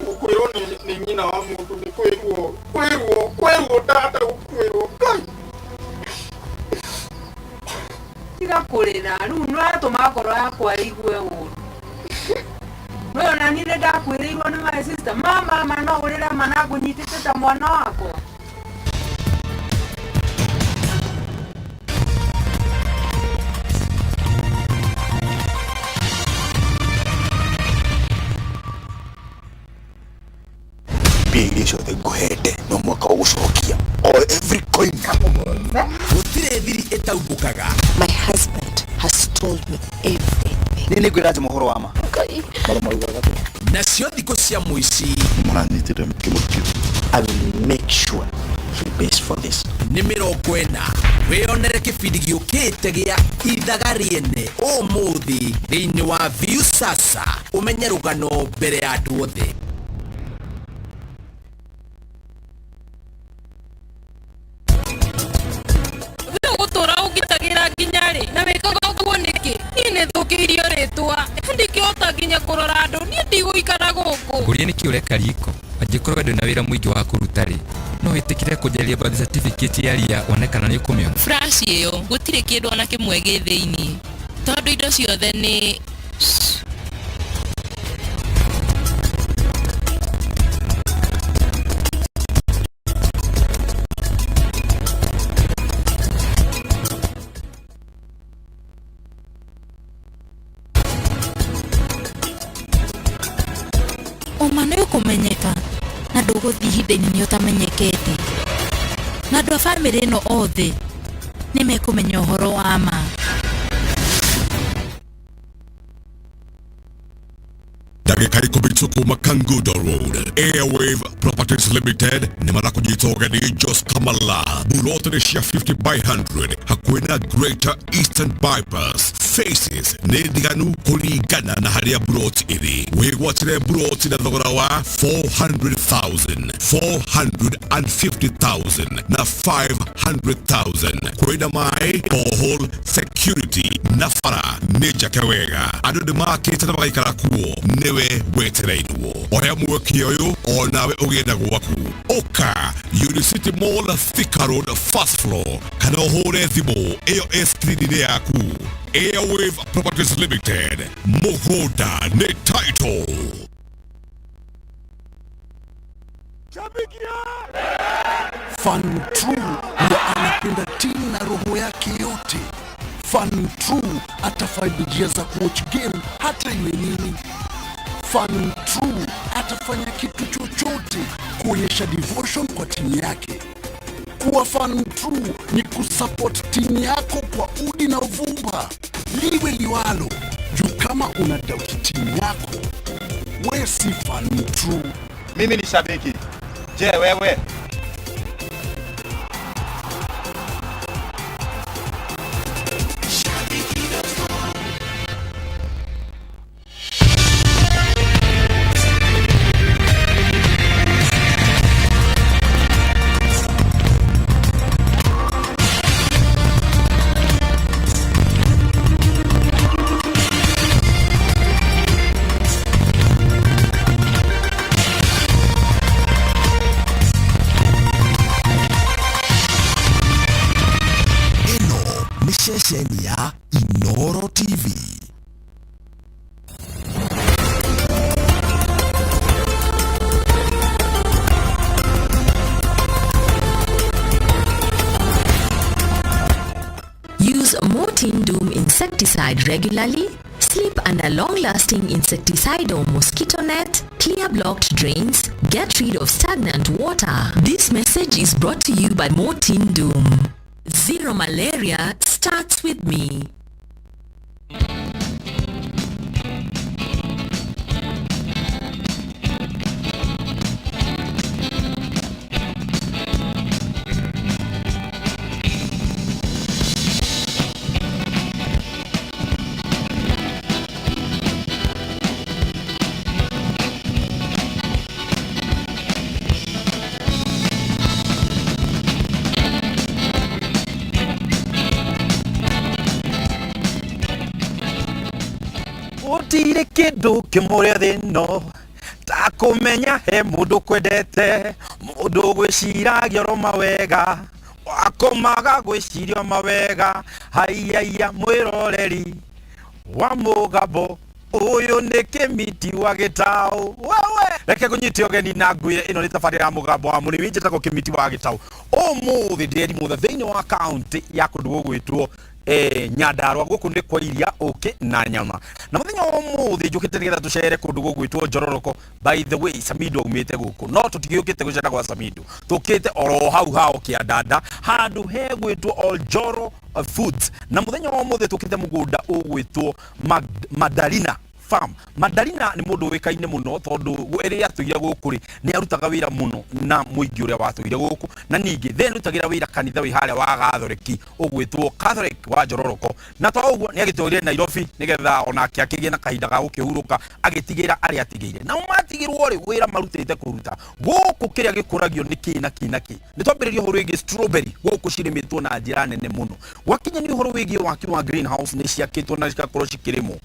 gũkwĩrwo nĩ nyina wa mũndũ nĩ kwĩrwo kwĩrwo kwĩrwo ndahota gũkwĩrwo Ngai. Tiga kũrĩra rĩu nĩũratũma ngoro yakwa ĩigue ũru. No ona niĩ nĩ ndakuĩrĩirwo nĩ my sister mama ma no ũrĩre ma na ngũnyitĩte ta mwana wakwa. Mbia iria ciothe ngũhete no mwaka ũgũcokia o every coin. Gũtirĩ thiri ĩtaumbũkaga. My husband has told me everything. Nĩ nĩ ngwĩra Njuma ũhoro wa ma. Nacio thikũ cia mũici Mũranyitire kĩmũkĩo. I will make sure he pays for this. Nĩ 40 wĩyonere kĩbindi gĩũkĩte gĩa ithaga rĩene ũmũthĩ thĩinĩ wa Viusasa ũmenye rũgano mbere ya andũ othe. We ũgũtũra ũngitagĩra nginya rĩ na wĩkaga ũguo nĩkĩ? Niĩ nĩ thũkĩirio rĩtwa ndingĩhota nginya kũrora andũ niĩ ndigũikara gũkũ. Ngũrie nĩkĩ ũreka riko angĩkorwo we ndũrĩ na wĩra mũingĩ wa kũruta rĩ no wĩtĩkĩre kũnjaria birth certificate ya ria wone kana nĩ ũkũmĩona. Flash ĩyo gũtirĩ kĩndũ ona kĩmwe gĩ thĩinĩ tondũ indo ciothe nĩ Ũma nĩ ũkũmenyeka na ndũgũthiĩ ihinda inene ũtamenyekete na andũ a bamĩrĩ ĩno othe nĩ mekũmenya ũhoro wa ma. Ndagĩka ikũmi tu kuma Kangundo Road. Airwave Properties Limited nĩ marakũnyita ũgeni Jos Kamala buloti nĩ cia 50 by 100 hakuhĩ na Greater Eastern Bypass. Faces nĩ ndiganu kũringana na harĩa buloti ĩrĩ. Wĩgwatĩre buloti na thogora wa 400,000, 450,000 na 500,000. Kwĩna maĩ, borehole, security na bara nĩ njake wega. Andũ nĩ makĩte na magaikara kuo. Nĩwe mũnene wetereirwo. Oya mweke ũyũ onawe ũgĩe na gwaku. Ũka Unicity Mall, Thika Road, first floor, kana ũhũre thimũ ĩyo ĩ screen-inĩ yaku. Airwave Properties Limited, mũgũnda nĩ title. Fan True huwa anapenda timu na roho yake yote. Fan True atafind njia za kuwatch game hata iwe nini. Fan True atafanya kitu chochote kuonyesha devotion kwa timu yake. Kuwa fan true ni kusupport timu yako kwa udi na uvumba, liwe liwalo. Juu kama una doubt timu yako, we si fan true. Mimi ni shabiki. Je, wewe? Ĩno nĩ ceceni ya Inoro TV. Use Mortein Doom insecticide regularly. Sleep under long-lasting insecticide or mosquito net. Clear blocked drains. Get rid of stagnant water. This message is brought to you by Mortein Doom. Zero malaria starts with me. Gũtirĩ kĩndũ kĩmũrĩa thĩ ĩno ta kũmenya he mũndũ kwendete, mũndũ gwĩciragia oro mawega, wakomaga gwĩciria mawega. Haiyaia mwĩroreri wa mũgambo ũyũ nĩ Kĩmiti wa Gĩtaũ. Wewe reke ngũnyite ũgeni na ngwĩre ĩno nĩ tabarĩra ya mũgambo wa mũrĩmi. Njĩtagwo Kĩmiti wa Gĩtaũ. Ũmũthĩ ndĩreri mũthe thĩinĩ wa kaũntĩ ya kũndũ gũgwĩtwo Nyandarua. Gũkũ nĩ kwa iria, ũkĩ na nyama. Na mũthenya wa ũmũthĩ njũkĩte nĩgetha tũcere kũndũ gũgwĩtwo Njororoko. By the way, Samido aumĩte gũkũ, no tũtigĩũkĩte gũcera gwa Samido, tũkĩte oro hau hao kĩandanda handũ hegwĩtwo Oljoro Foods. Na mũthenya wa ũmũthĩ tũkĩte mũgũnda ũgwĩtwo Madarina Farm. Madarina nĩ mũndũ ũĩkaine mũno tondũ rĩrĩa atũire gũkũ rĩ, nĩ arutaga wĩra mũno na mũingĩ ũrĩa watũire gũkũ, na ningĩ then arutagĩra wĩra kanitha wĩ harĩa wa Gathoreki ũgwĩtwo Catholic wa Njororoko. Na to ũguo, nĩ agĩtũrire Nairobi nĩgetha onake akĩgĩe na kahinda ga gũkĩhurũka, agĩtigĩra arĩa atigĩire. Nao matigĩrwo rĩ, wĩra marutĩte kũruta gũkũ kĩrĩa gĩkũragio nĩ kĩ na kĩ na kĩ. Nĩ twambĩrĩria ũhoro wĩgiĩ strawberry gũkũ cirĩmĩtwo na njĩra nene mũno. Gwakinya nĩ ũhoro wĩgiĩ waki wa greenhouse, nĩ ciakĩtwo na cigakorwo cikĩrĩmwo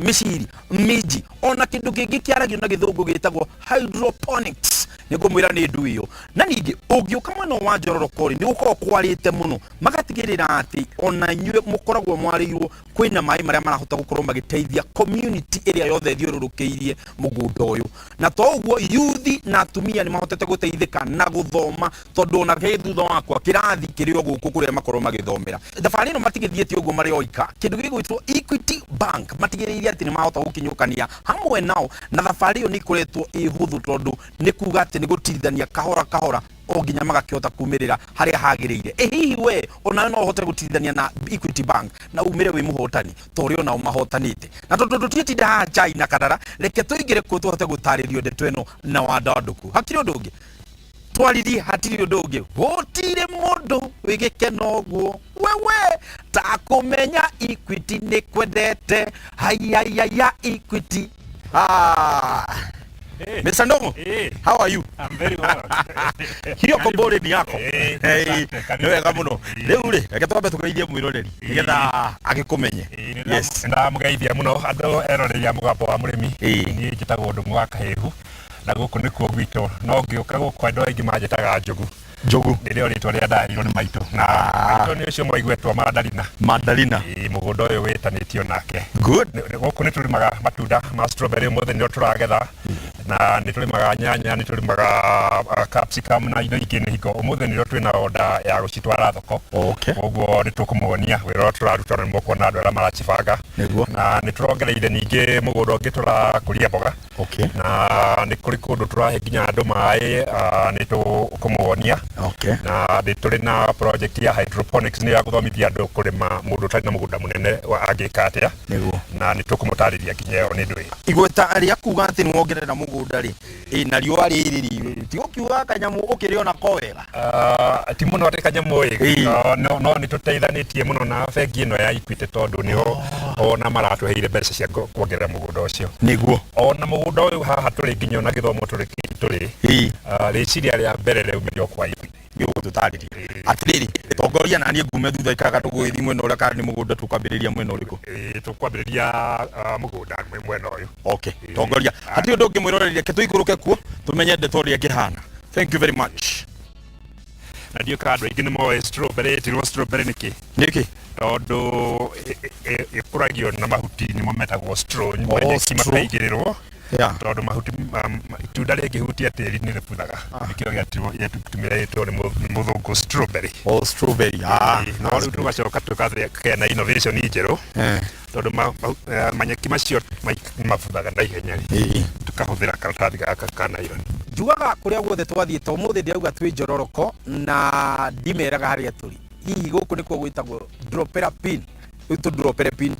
mĩciri, minji, ona kĩndũ kĩngĩ kĩaragio na gĩthũngũ gĩtagwo hydroponics. Nĩ ngũmwĩra nĩ ndu ĩyo. Na ningĩ ũngĩũka mwena wa Njororoko rĩ, nĩ gũkoragwo kwarĩte mũno, magatigĩrĩra atĩ ona inyuĩ mũkoragwo mwarĩirwo kwĩna maĩ marĩa marahota gũkorwo magĩteithia community ĩrĩa yothe ĩthiũrũrũkĩirie mũgũnda ũyũ. Na to ũguo, yuthi na atumia nĩ mahotete gũteithĩka na gũthoma, tondũ ona gĩ thutha wakwa kĩrathi kĩrĩ o gũkũ kũrĩa makorwo magĩthomera. Thabarĩ ĩno matigĩthiĩte ũguo marĩ oika. Kĩndũ gĩgwĩtwo Equity Bank matigĩrĩire atĩ nĩ mahota gũkinyũkania hamwe nao, na thabarĩ ĩyo nĩ ĩkoretwo ĩ hũthũ, tondũ nĩ kuga atĩ nĩ gũtirithania kahora kahora o nginya magakĩhota kumĩrĩra harĩa hagĩrĩire. Ĩ hihi we onawe no ũhote gũtirithania na Equity Bank na umĩre wĩ mũhotani ta ũrĩa onao mahotanĩte? Na tondũ tũtiĩtinda haha chai na karara, reke tũingĩre kuo tũhote gũtarĩrio ndeto ĩno na wandandũku. Hakiri ũndũ ũngĩ twaririe, hatirĩ ũndũ ũngĩ, gũtirĩ mũndũ wĩ gĩkeno ũguo wewe ta kũmenya Equity nĩ kwendete. Haiyaiyaya, Equity. Ah. Mr. Ndongo, how are you? I'm very well. Hiyo kombore ni yako. Eh, Hey, asante, karibu. nĩ wega mũno. Rĩu rĩ, reke twambe tũgeithie mwĩroreri nĩgetha agĩkũmenye. Yes. Ndamũgeithia mũno andũ eroreri a mũgambo wa mũrĩmi. Niĩ njĩtagwo Ndũng'ũ wa Kahĩhu na gũkũ nĩkuo gwitũ, no ngĩũka gũkũ andũ aingĩ manjĩtaga Njogu. Njogu. Nĩrĩo rĩtwa rĩrĩa ndaheirwo nĩ maitũ, na maitũ nĩ ũcio mwaiguetwo Mandarina. Mandarina. Ĩĩ, mũgũnda ũyũ wĩtanĩtio nake. Good. Gũkũ nĩ tũrĩmaga matunda ma strawberry, ũmũthĩ nĩrĩo tũragetha, na nĩ tũrĩmaga nyanya, nĩ tũrĩmaga capsicum na indo ingĩ. Nĩ hingo ũmũthĩ nĩrĩo twĩna order ya gũcitwara thoko. Okay. Koguo nĩ tũkũmuonia wĩra ũrĩa tũraruta, na nĩ mũkuona andũ arĩa maracibanga. Nĩguo. Na nĩ tũrongereire ningĩ mũgũnda ũngĩ tũrakũria mboga. Okay. Na nĩ kũrĩ kũndũ tũrahe nginya andũ maĩ, nĩ tũkũmuonia. Okay. Na nĩ tũrĩ na project ya hydroponics, nĩ ya gũthomithia andũ kũrĩma, mũndũ ũtarĩ na mũgũnda mũnene angĩka atĩa. Nĩguo. Na nĩ tũkũmũtarĩria nginya ĩyo nĩ ndũĩ. Igweta rĩa kuga atĩ nĩ wongerera mũgũnda rĩ, ĩ na riũa rĩrĩ rĩ, ti ũkiuga kanyamũ ũkĩrĩona ko wega. Ti mũno atĩ kanyamũ ĩ, no nĩ tũteithanĩtie mũno na bengi ĩno ya Equity, tondũ nĩo ona maratũheire mbeca cia kuongerera mũgũnda ũcio. Nĩguo. Ona mũgũnda ũyũ haha tũrĩ nginya ona gĩthomo tũrĩ rĩciria rĩa mbere rĩaumire o kwa Equity. Nĩ ũgũtũtarĩria. Atĩrĩrĩ, tongoria na niĩ ngume thutha ikaraga tũgũgĩthiĩ mwena ũrĩa, kana nĩ mũgũnda tũkwambĩrĩria mwena ũrĩkũ? Ĩĩ, tũkwambĩrĩria mũgũnda mwena ũyũ. Okay, tongoria. Hatirĩ ũndũ ũngĩ mwĩroreri, reke tũikũrũke kuo tũmenye ndeto ũrĩa ĩngĩhana. Thank you very much. Na ndiũ kana andũ aingĩ nĩ moĩ strawberry ĩtirwo strawberry nĩkĩ. Nĩkĩ? Tondũ ĩkũragio na mahuti nĩmo metagwo straw, Oh, nyeki straw. makaigĩrĩrwo, Yeah. tondũ mahuti itunda rĩngĩhutia tĩri nĩ rĩbuthaga, nĩkĩo gĩatũmĩra ĩtwo nĩ mũthũngũ strawberry. Oh, strawberry. Ah, Ĩĩ, no rĩu tũgacoka tũkagĩa na innovation njerũ, tondũ manyeki macio mabuthaga na ihenya rĩ, tũkahũthĩra karatathi gaka ka nylon. Njugaga kũrĩa guothe twathiĩ, ta ũmũthĩ ndĩrauga twĩ Njororoko na ndimeraga harĩa tũrĩ. Hihi gũkũ nĩkuo gwĩtagwo dropera pin? Rĩu tũ dropere pin.